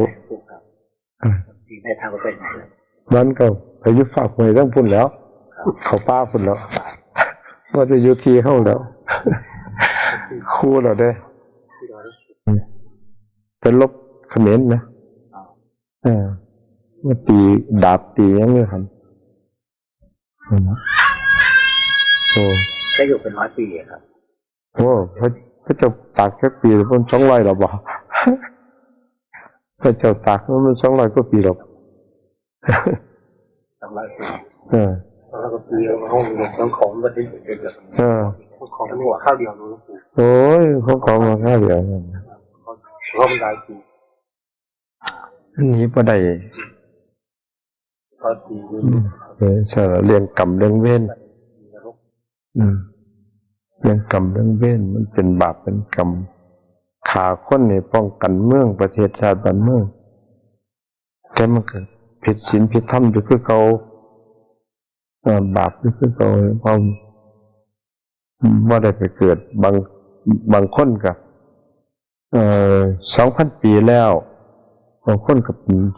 อ่า ที่แม่ทัพก็เป็นไงครับ มันก็ไปอยู่ฟากห้วยทั้งพุ้นแล้ว เข้าป่าพุ้นแล้ว บ่ได้อยู่ที่เฮาแล้ว คู่แล้วเด้ ไปรบเขมรนะ เออ มาตีดาบตีหยังอยู่หั่น อืม โอ้ ก็อยู่เป็นร้อยปีอะครับ โอ้ พระ พระเจ้าตากจักปี มันสองร้อยแล้วบ่ พระเจ้าตากมันสองร้อยกว่าปีแล้ว สองร้อยปี เออ สองร้อยกว่าปี แล้วก็ห้อง ห้องของมันได้อยู่เดียวกัน เออ ห้องของมันหัวข้าวเดียวรู้หลวงปู่ โอ้ย ของของมันข้าวเดียวนั่น เพราะมันหลายปี หนีบ่ได้ ก็ดี อืม เออ สารเรื่องกรรมเรื่องเวร อืม เรื่องกรรมเรื่องเวร มันเป็นบาปเป็นกรรม ฆ่าคนนี่ป้องกันเมืองประเทศชาติบ้านเมือง แต่มันก็ผิดศีลผิดธรรมอยู่คือเก่า เอ่อ บาปอยู่คือเก่า เพราะบ่ได้ไปเกิด บาง บางคนก็ เอ่อ สองพัน ปีแล้ว บางคนก็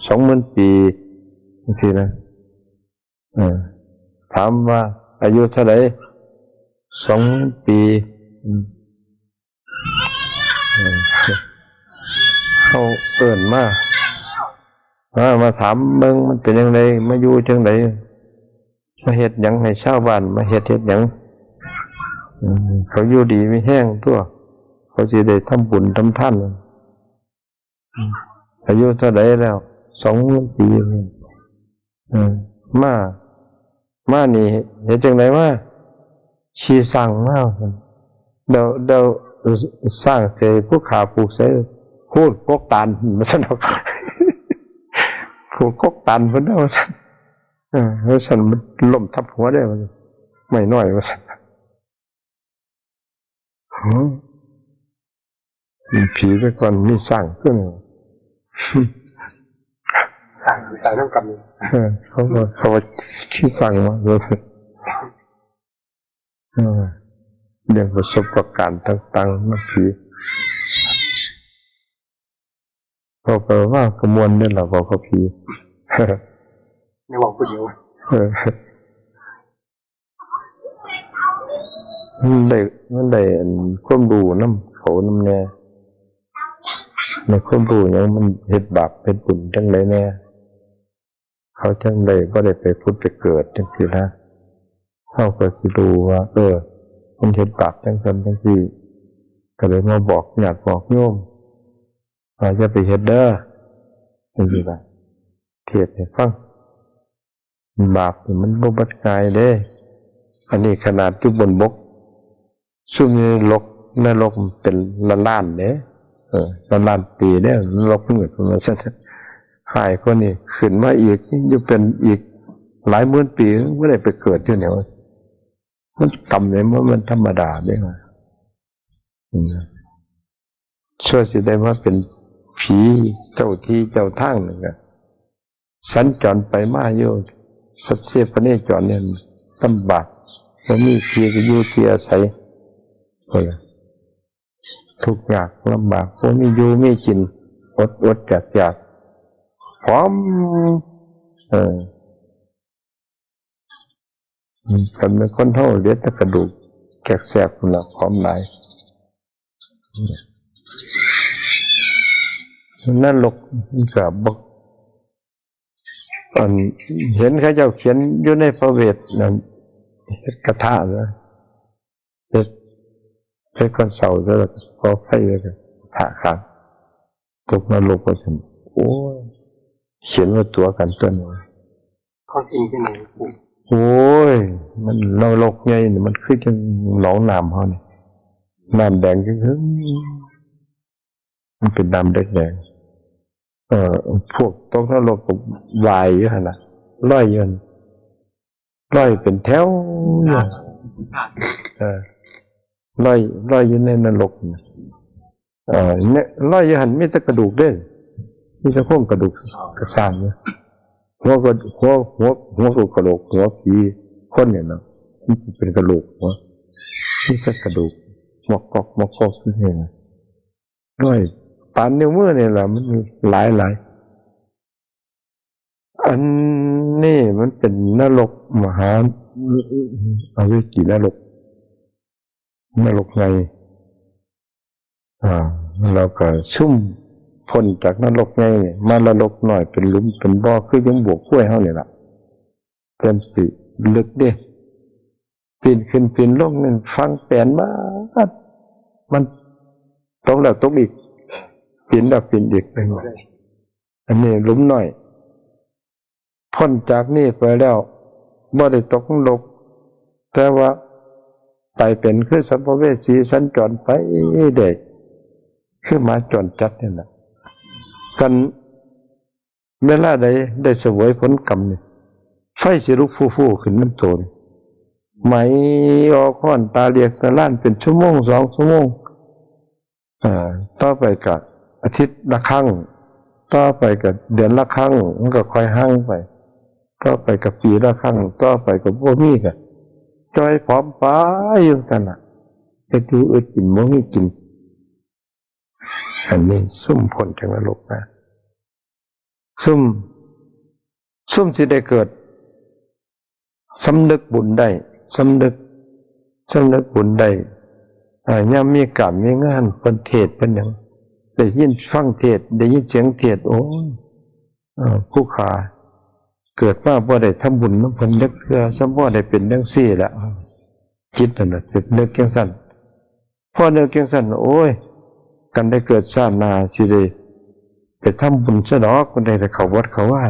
สองหมื่น ปี จังซี้นะ เออ ถามว่าอายุเท่าไหร่ สองหมื่น ปี อืม เออ เขาเอิ้นมา มา มาถามเบิ่งมันเป็นจั่งใด มาอยู่จั่งใด มาเฮ็ดหยังให้ชาวบ้าน มาเฮ็ด เฮ็ดหยัง อืม เขาอยู่ดีมีแฮงตั๊ว เขาสิได้ทำบุญทำทาน อืม อายุเท่าใดแล้ว สองหมื่น ปี เออ มา มานี่เฮ็ดจั่งใดมา ขี่ช้างมา เดี๋ยว เดี๋ยวช้างใส่ผู้ขาผูกใส่ พูดกกตาล ว่าซั่นดอก ผูกกกตาลพุ้นเด้อ ว่าซั่น เออ ว่าซั่นมันล้มทับหัวเด้อ ว่าซั่น ไม้น้อย ว่าซั่น หือ มีผีแต่ก่อนมีช้างขึ้น ช้างตายนำกัน เออ เขาว่า เขาว่าขี่ช้างมา ว่าซั่น เออ เรื่องประสบการณ์ต่างๆ มันผี เขาก็ว่าก็ม่วนเด้อล่ะ เว้ากับผี ในเว้าผู้เดียว เออ มันได้ มันได้อันความรู้นำเขานำแหน่ ในความรู้หยังมันเฮ็ดบาปเฮ็ดบุญจั่งใดแหน่ เขาจั่งใดบ่ได้ไปผุดไปเกิดจั่งซี้นะ เขาก็สิรู้ว่า เออ มันเฮ็ดบาปจั่งซั้นจั่งซี้ ก็เลยมาบอกญาติบอกโยม ว่าอย่าไปเฮ็ดเด้อ จั่งซี้นะ เทศน์ให้ฟัง บาปนี่มันบ่เบิดง่ายเด้ อันนี้ขนาดอยู่บนบก ซุมอยู่นรก นรกมันเป็นล้านๆเด้ เออ ล้านๆปีเด้ นรกมืด ว่าซั่น ฮ้ายกว่านี้ ขึ้นมาอีก อยู่เป็นอีกหลายหมื่นปี บ่ได้ไปเกิดอยู่นี่ มันต่ำเลย มัน มันธรรมดาเด้ อืม ชั่วสิได้มาเป็นผีเจ้าที่เจ้าทางนี่ก็สัญจรไปมาอยู่ สัตว์เสพเนจรเนี่ยลำบาก บ่มีที่อยู่ที่อาศัย โอ้ย ทุกข์ยากลำบาก บ่มีอยู่มีกิน อดอดอยากอยาก ผอม เออ อืม คันเป็นคนเฮาเหลือแต่กระดูกแกกแซกพุ้นล่ะ ผอมหลาย นรกมันก็บ่ อัน เห็นเขาเจ้าเขียนอยู่ในพระเวทนั่น เฮ็ดกระทะนะ เฮ็ด เฮ็ดก้อนเสาแล้วก็ก่อไฟแล้วก็กระทะขาง ตกนรกว่าซั่น โอ้ย เขียนว่าตั๋วกันตั๊วนี้ ของจริงที่ไหนปู่ โอ้ย มันนรกใหญ่นี่ มันคือจั่งหนองน้ำเฮานี่ น้ำแดงจึ่งครึ่ง มันเป็นน้ำแดงๆ เอ่อ พวกตกนรกก็ว่ายอยู่หั่นน่ะ ลอยอยู่หั่น ลอยเป็นแถวอยู่ เออ ลอย ลอยอยู่ในนรกน่ะ เอ่อ เนี่ย ลอยอยู่หั่นมีแต่กระดูกเด้ มีแต่โครงกระดูกกระสร้างอยู่ หัวก็ หัว หัว หัวก็กะโหลก หัวผีคนเนี่ยเนาะ มันเป็นกะโหลกหัว มีแต่กระดูก มอกกอก มอกกอกอยู่นี่นะ ลอย ปานนิ้วมือนี่แหละ มันหลายหลาย อันนี้มันเป็นนรกมหา อเวจีนรก นรกไง อ่า แล้วก็ซุ่มพ้นจากนรกไงเนี่ย มานรกน้อยเป็นหลุมเป็นบ่อ คือยังบวกกล้วยเฮานี่ล่ะ เพิ่นสิลึกเด้ ปีนขึ้นปีนลงนี่ฟังแปนมา มันตกแล้วตกอีก ปีนแล้วปีนอีก เป็นว่า อันนี้หลุมน้อย พ้นจากนี่ไปแล้ว บ่ได้ตกนรก แต่ว่าไปเป็นคือสัมภเวสีสัญจรไปได้ คือหมาจรจัดนี่แหละ กันเวลาใดได้เสวยผลกรรมนี่ ไฟสิลุกฟู่ๆขึ้นนำตัวนี่ ไหม้ออกฮ้อนตาเหลือกตาล่านเป็นชั่วโมงสองชั่วโมง อ่า ต่อไปก็อาทิตย์ละครั้ง ต่อไปก็เดือนละครั้ง มันก็ค่อยห่างไป ต่อไปก็ปีละครั้ง ต่อไปก็บ่มี ก็จ่อยผอมไปอยู่ซั่นน่ะ อึดอยู่อึดกินบ่มีกิน อันนี้ซุ่มพ้นจากนรกมา ซุ่ม ซุ่มสิได้เกิด สำนึกบุญได้ สำนึก สำนึกบุญได้ อ่า ยามมีการมีงาน เพิ่นเทศน์เพิ่นหยัง ได้ยินฟังเทศน์ ได้ยินเสียงเทศน์ โอ้ย เอ่อ ผู้ข้าเกิดมาบ่ได้ทำบุญนำเพิ่นจักเทื่อ ซะบ่ได้เป็นจังซี่ล่ะ จิตนั่นน่ะ สินึกจังซั่น พอนึกจังซั่น โอ้ย คันได้เกิดชาติหน้าสิได้ไปทำบุญซะดอก บ่ได้เข้าวัดเข้าวา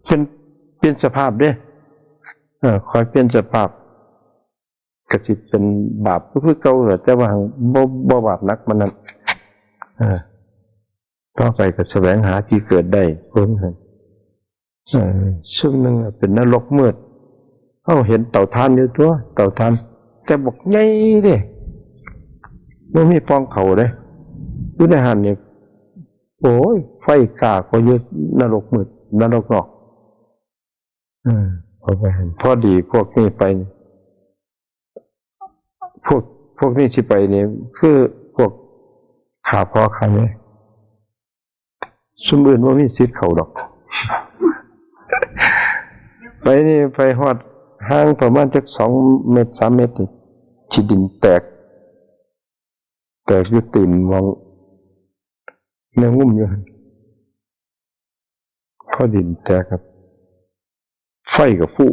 เป็น เปลี่ยนสภาพเด้ เออ ค่อยเปลี่ยนสภาพ ก็สิเป็นบาปคือเก่าแหละ แต่ว่าบ่ บ่บาปหนักปานนั้น เออ ต่อไปก็แสวงหาที่เกิดได้ เพิ่น เออ ซุมหนึ่งเป็นนรกมืด เฮาเห็นเตาถ่านอยู่ตั๊ว เตาถ่าน แต่บักใหญ่เด้ บ่มีปล่องเข้าเด้ อยู่ในหั้นนี่ โอ้ย ไฟกล้ากว่าอยู่นรกมืด นรกนอก เออ เอาไปหั่น พอดีพวกนี้ไป พวก พวกนี้สิไปนี่ คือพวกฆ่าพ่อฆ่าแม่ ซุมอื่นบ่มีสิทธิ์เข้าดอก ไปนี่ไปฮอดห่างประมาณจักสองเมตร สามเมตรนี่ ขี้ดินแตก แตกอยู่ตีนหม่องแนวงุ้มอยู่หั่น พอดินแตกครับ ไฟก็ฟู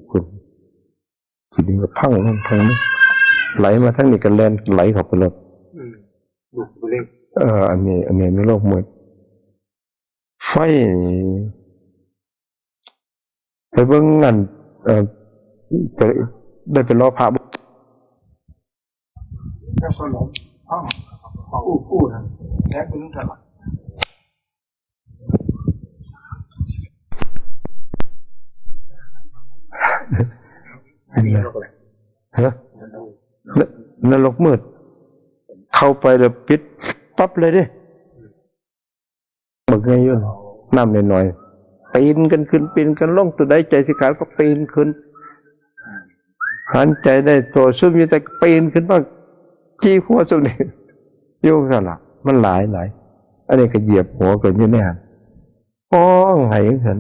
ขึ้น ขี้ดินก็พังลงทางนี้ ไหลมาทางนี้ก็แล่นไหลเข้าไปเลย อืม ดูดไปเลย เออ อันนี้ อันนี้นรกมืด ไฟนี่ ไปเบิ่งอัน เอ่อ ไป ได้ไปเลาะพระบ่ แล้วก็หลงห้อง ห้องอู้ฟู่นะ แล้วเป็นเรื่องสลับ อันนี้นรกอะไร ฮะ น- นรกมืด เข้าไปแล้วปิดปั๊บเลยเด้ บักไงอยู่ น้ำน้อยๆ ปีนกันขึ้น ปีนกันลง ตัวใดใจสิขาดก็ปีนขึ้น หันใจได้ตัวซุ่มอยู่แต่ปีนขึ้นมา จี้หัวซุ่มนี่ อยู่ซั่นล่ะ มันหลายหลาย อันนี้ก็เหยียบหัวกันอยู่เนี่ย ฮ้องไห้จังซั่น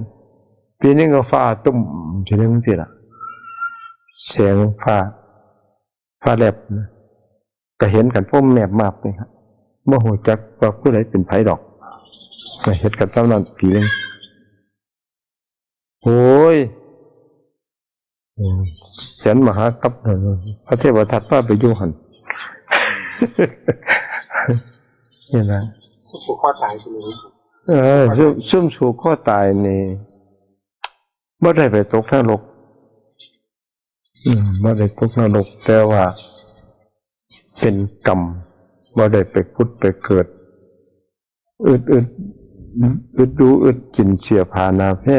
ปีนี้ก็ฟ้าตุ้มทีนึงสิล่ะ แสงฟ้า ฟ้าแลบนะ ก็เห็นกันพวกแมบมาบนี่ครับ บ่ฮู้จักว่าผู้ใดเป็นไผดอก ก็เห็นกันซ้ำนั้นปีนึง โอ้ย อืม แสนมหากัป พระเทวทัตพาไปอยู่หั่น นี่นะ ผูกคอตายไปเลย เออ ซุม ซุมผูกคอตายนี่ บ่ได้ไปตกนรก อืม บ่ได้ตกนรก แต่ว่าเป็นกรรม บ่ได้ไปผุดไปเกิด อึด อึด อึดดูอึดกินเสื้อผ้าหนาแพร่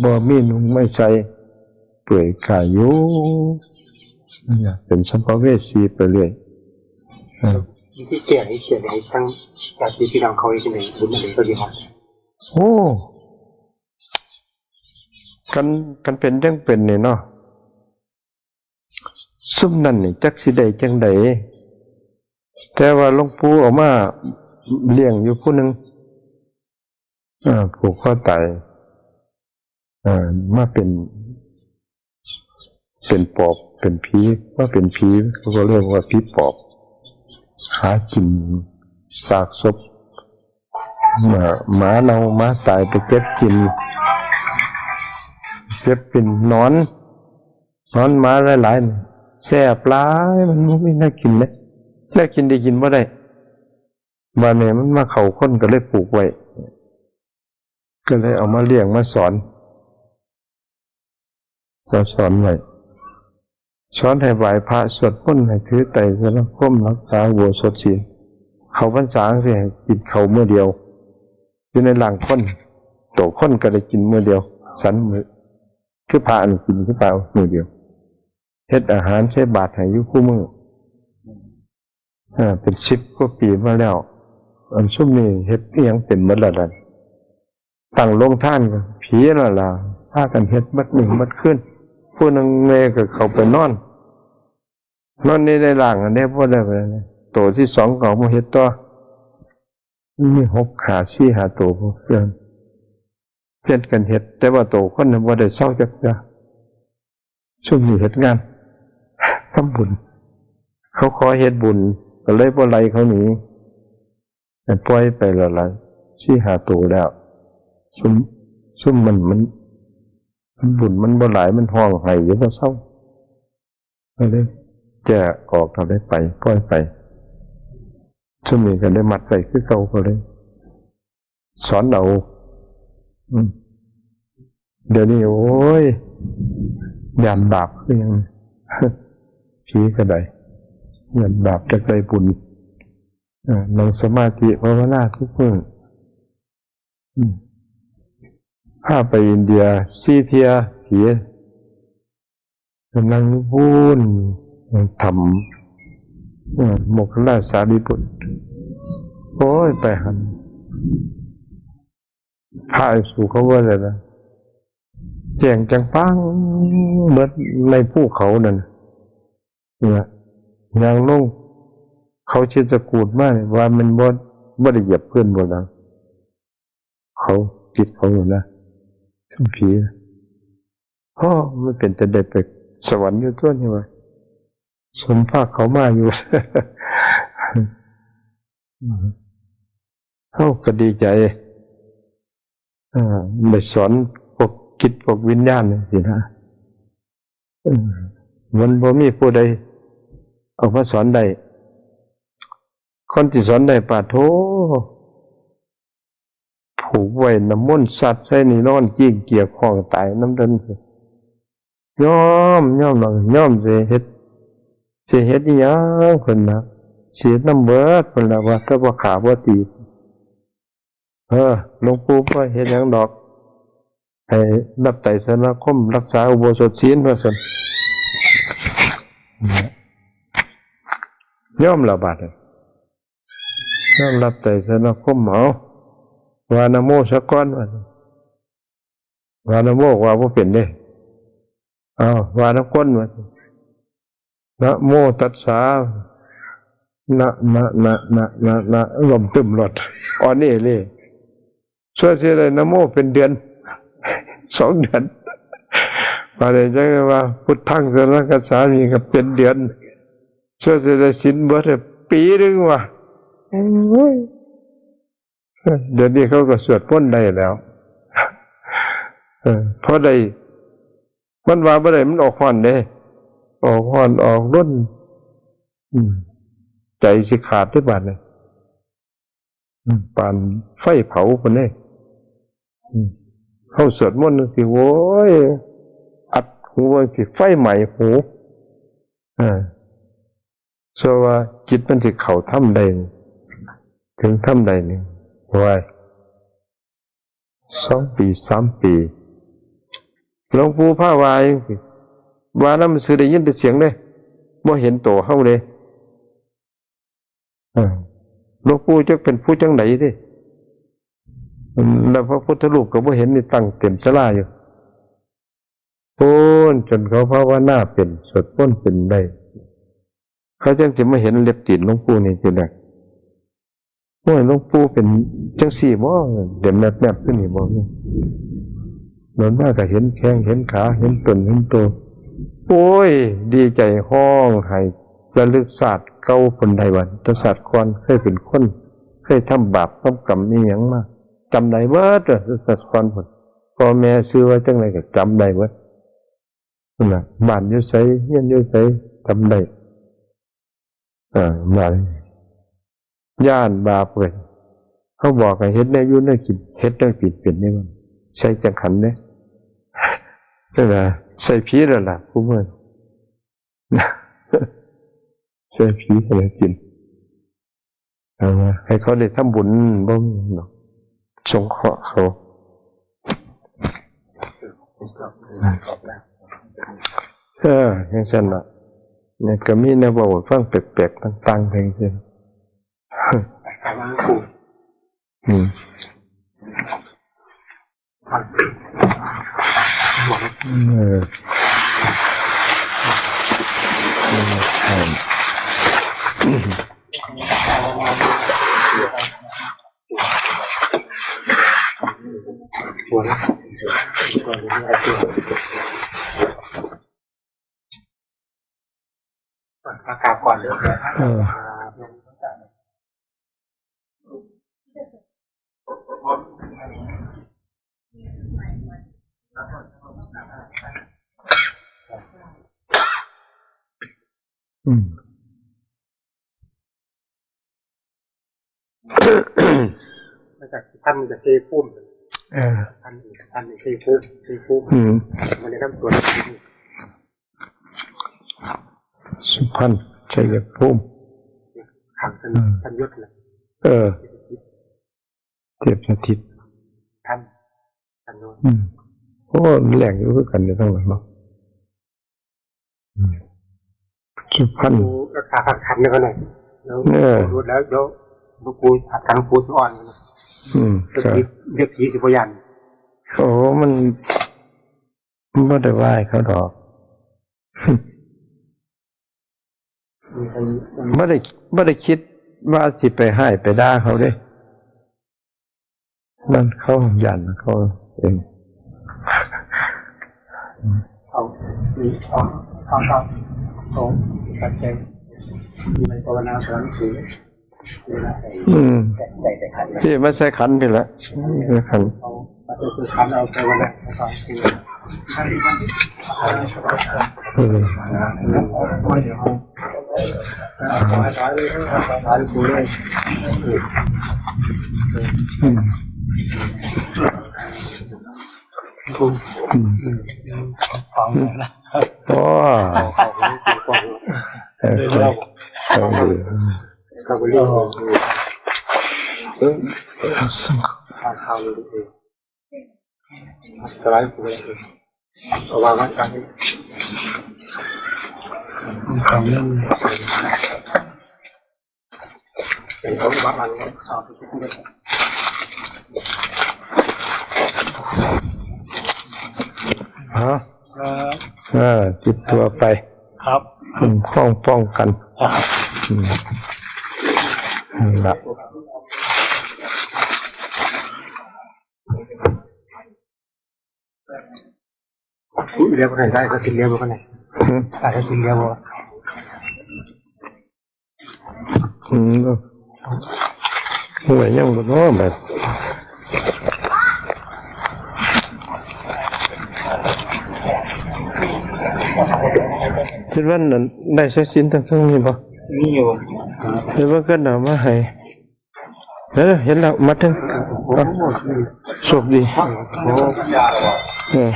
บ่มีนุ่งไม่ใส่ เปลือยกายอยู่ เนี่ย เป็นสัมภเวสีไปเรื่อย เออ ที่แก่ที่แก่ในทั้งญาติพี่น้องเขาอีกหนึ่งบุญอะไรก็ดีฮอด โอ้ คัน คันเป็นจั่งเป็นนี่เนาะ ซุมนั่นนี่จักสิได้จั่งใด แต่ว่าหลวงปู่เอามาเลี้ยงอยู่ผู้หนึ่ง อ่า ผูกคอตาย อ่า มาเป็น เป็นปอบ เป็นผี มาเป็นผี เขาก็เรียกว่าผีปอบ หากินซากศพ หมา หมาเน่าหมาตายไปเก็บกิน เก็บเป็นหนอน หนอนหมาหลายๆ แซ่บหลาย มันบ่มีแนวกินเด้ แนวกินได้กินบ่ได้ บาดนี้มันมาเข้าคนก็เลยผูกไว้ ก็เลยเอามาเลี้ยงมาสอน ก็สอนไว้ สอนให้ไหว้พระสวดมนต์ ให้ถือไตรสรณคม รักษาอุโบสถศีล เข้าพรรษาจั่งซี้ให้กินข้าวมื้อเดียว อยู่ในร่างคน ตัวคนก็ได้กินมื้อเดียว ฉันมื้อ คือพระนี่กินคือพระมื้อเดียว เฮ็ดอาหารใส่บาตรให้อยู่คู่มื้อ อ่า เป็นสิบกว่าปีมาแล้ว อันซุมนี้เฮ็ดอิหยังเป็นหมดแล้วนั่น ตั้งโรงทานก็ผีนั่นล่ะ พากันเฮ็ดหมดมื้อหมดคืน ผู้หนึ่งเมื่อยก็เข้าไปนอน นอนในในร่างอันนี้บ่ได้ไปเลย โตที่สองก็เอามาเฮ็ดต่อ มันมีหกห้า สี่ห้าโตพวกเพื่อน เปลี่ยนกันเฮ็ด แต่ว่าโตคนนั้นบ่ได้เซาจักเทื่อ ซุมนี้เฮ็ดงาน ทำบุญ เขาขอเฮ็ดบุญ ก็เลยบ่ไล่เขาหนี แต่ปล่อยไปแล้วล่ะ สี่ห้าโตแล้ว ซุม ซุมมัน มัน บุญมันบ่หลาย มันฮ้องไห้อยู่บ่เซา ก็เลยแก้ออก ก็เลยไป ปล่อยไป ซุมนี้ก็ได้มัดไปคือเก่า ก็เลย สอนเอา อืม เดี๋ยวนี้ โอ้ย ย้านบาปคือหยัง ผีก็ได้ ย้านบาป จักได้บุญ เอ่อ นั่งสมาธิภาวนาทุกมื้อ อืม พาไปอินเดียสี่เทื่อ ผี นั่งอยู่พู้น ถ้ำ เอ่อ โมคคัลลาสารีบุตร โอ้ย ไปหั้น พระสู่เขาว่าอะไรนะ แจ้งจังปัง เบิดในภูเขานั่น เนี่ย ย่างลง เขาคิดจะกูดมาเนี่ย ว่ามันบ่ บ่ได้เหยียบพื้นบนหลัง เขาคิดเขาอยู่นะ ซุมผีนะ โอ้ มันเป็นจะได้ไปสวรรค์อยู่ตัวนี่วะ สมภาคเขามาอยู่ เฮาก็ดีใจ เอ่อ ได้สอนพวกจิตพวกวิญญาณจังซี้นะ เออ มันบ่มีผู้ใดเอามาสอนได้ คนที่สอนได้ ปาดโธ่ ผูกไว้น้ำมนต์สัตว์ใส่นี่นอนกิ้งเกือกฮ้องตายนำเดินซิ ยอม ยอมหรอก ยอมสิเฮ็ด สิเฮ็ดอีหยังเพิ่นนะ สิเฮ็ดนำเบิดเพิ่นละว่า แต่บ่ฆ่าบ่ตี เออ หลวงปู่บ่เฮ็ดหยังดอก ให้รับไตรสรณคม รักษาอุโบสถศีลว่าซั่น ยอมแล้วบาดนี้ ยอมรับไตรสรณคม เอา ว่านะโมซะก่อนว่าซั่น ว่านะโมว่าบ่เป็นเด้ เอา ว่านำคนว่า นะโมตัสสะ นะ นะ นะ นะ นะ นะ ล้มตึมโลด อ่อนเอเลย ส่วนสิได้นะโมเป็นเดือน สองเดือน บาดนี้จังว่า พุทธังสรณังคัจฉามิ ก็เป็นเดือน ส่วนสิได้ศีลเบิดปีหนึ่งว่ะ โอ้ย เดี๋ยวนี้เขาก็สวดมนต์ได้แล้ว เออ พอได้ มันว่าบ่ได้ มันออกฮ้อนเด้ ออกฮ้อน ออกรน อืม ใจสิขาดเด้บาดนี้ อืม ปานไฟเผาพุ้นเด้ อืม เฮาสวดมนต์จั่งซี้ โอ้ย อัดหูจั่งซี้ ไฟไหม้หู เออ ส่วนว่าจิตมันสิเข้าธรรมได้ ถึงธรรมได้นี่ โอ้ย สองปี สามปี หลวงปู่พาว่าจั่งซี้ ว่านำซื่อได้ยินแต่เสียงเด้ บ่เห็นตัวเฮาเด้ เออ หลวงปู่จักเป็นผู้จั่งใดเด้ แล้วพระพุทธรูปก็บ่เห็นนี่ตั้งเต็มศาลาอยู่ พู้น จนเขาภาวนาเป็น สวดมนต์เป็นได้ เขาจั่งสิมาเห็นเล็บตีนหลวงปู่นี่ทีแรก โอ้ย หลวงปู่เป็นจั่งซี้บ่ เด่นแมบๆ คือนี่บ่ โดนมาก็เห็นแข้ง เห็นขา เห็นต้น เห็นโต โอ้ย ดีใจฮ้องไห้ ระลึกชาติเก่าพุ้นได้ว่า แต่ชาติก่อนเคยเป็นคน เคยทำบาปทำกรรมอีหยังมา จำได้เบิดว่า แต่ชาติก่อนพุ้น พ่อแม่ชื่อว่าจั่งใดก็จำได้เบิด นั่นน่ะ บ้านอยู่ไส เรือนอยู่ไส จำได้ อ่า บ้าน ย้านบาปเว้ย เขาบอกให้เฮ็ดแนวอยู่แนวกิน เฮ็ดแนวกินเป็นนี่มัน ใส่จังหันเด้ นั่นน่ะ ใส่ผีแล้วล่ะ ผู้เมื่อ ใส่ผีให้กิน เอามาให้เขาได้ทำบุญ บ่มีหยังดอก สงเคราะห์เขา เออ จั่งซั่นล่ะ เนี่ย ก็มีแนวเว้าให้ฟังแปลกๆ ต่างๆ ไปจั่งซี้ อืม เออ อืม อากาศก่อนเลย เออ อืม มาจากสุพรรณมันจะชัยภูมิ เออ สุพรรณสุพรรณชัยภูมิชัยภูมิ อืม มันได้นำตัว สุพรรณชัยภูมิ ขังท่าน อืม ท่านยศเลย เออ เทพสถิต ท่านท่านยศ อืม โอ้แหล่งอยู่คือกันอยู่ทั้งหมดเนาะ อืม สุพรรณ ดูรักษาขังขันนี่ก็หน่อยแล้ว เออ ดูแล้วเดี๋ยวหลวงปู่อาจารย์หลวงปู่สุอ่อน อืม เดี๋ยว ครับ ผีเดี๋ยวผีสิบยาน โอ้มันบ่ได้ว่าให้เขาดอก มีใครมี บ่ได้บ่ได้คิดว่าสิไปให้ไปด่าเขาเด้ มันเขาย่านเขาเอง เอามีเอาเอาเอาเอาปัจจัยมีในภาวนาสอนหนังสือเวลาใส่ อืม ใส่ใส่แต่ขันนะ ที่มาใส่ขันนี่แหละใส่ขัน เอาปัจจัยสื่อขันเอาไปวันละสองคืน เออ ไม่เดี๋ยวเอาเอาถอยถอยเลยถอยถอยเลย อืม ของนะ โอ้ ของ เออ เออ เขาไปเรียกของเออทางเขาเลยเองสไลด์เลยเอาวางไว้กลางนี้ ของเล่น เป็นของบางอันเอาไปคิดเงิน ฮะ ครับ เออจิตตัวไป ครับ คุ้มครองป้องกัน ครับ อืมนั่นละ เรียกว่าไงได้ก็สิเรียกว่าไง อืม ได้ก็สิเรียกว่า อืมห่วยยังบ่เนาะแบบคิดว่านั้นได้ใช้สินทั้งทั้งนี้บ่ นี่อยู่ เดี๋ยวว่าก็เอามาให้เดี๋ยวเห็นแล้วมาถึง โอ้โห โชคดี โอ้ เออ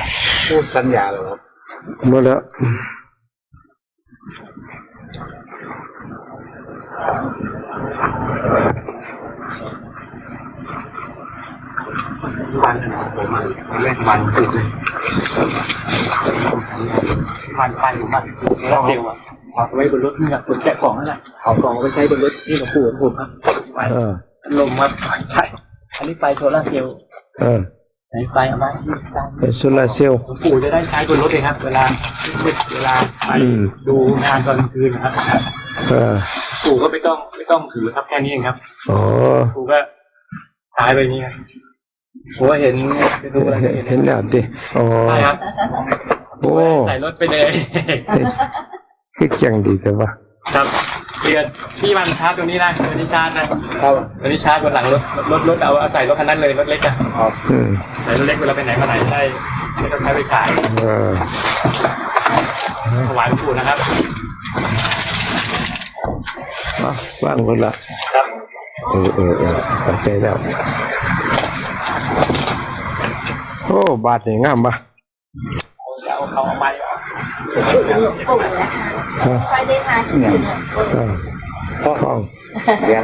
พูดสัญญาเลยครับ หมดแล้ว วันวันวันวันไปอยู่บ้านโซลาร์เซลล์อะเอาไว้บนรถนี่แหละคนแกะกล่องนั่นแหละเอากล่องเอาไปใช้บนรถนี่หลวงปู่ผมครับไป เออ ลมครับใช่อันนี้ไปโซลาร์เซลล์ เออ ไหนไปเอามา ไปโซลาร์เซลล์ หลวงปู่จะได้ใช้บนรถเลยครับ เวลามืดๆเวลาไป อืม ดูงานตอนกลางคืนนะครับ เออ ปู่ก็ไม่ต้องไม่ต้องถือครับแค่นี้เองครับ อ๋อ ปู่ก็หายไปอย่างนี้ครับผมก็เห็นไปดูอะไรก็เห็น เห็นแล้วดิอ๋อ ใช่ครับ โอ้ ใส่รถไปเลย คือเก่งดีแต่ว่า ครับเดี๋ยวพี่วันชาร์จตัวนี้นะตัวนี้ชาร์จนะครับ ตัวนี้ชาร์จบนหลังรถรถรถเอาเอาใส่รถคันนั้นเลยรถเล็กอะ อืม ใส่รถเล็กเวลาไปไหนมาไหนได้ไม่ต้องใช้ไฟฉาย เออ ถวายหลวงปู่นะครับ เอาว่างคนละ ครับ เออเออเออเข้าใจแล้ว โอ้ บาทนี่งามปะ เดี๋ยวเอาเอาไม้ ฮะ ไปเลยค่ะ เออทอง เหรียญ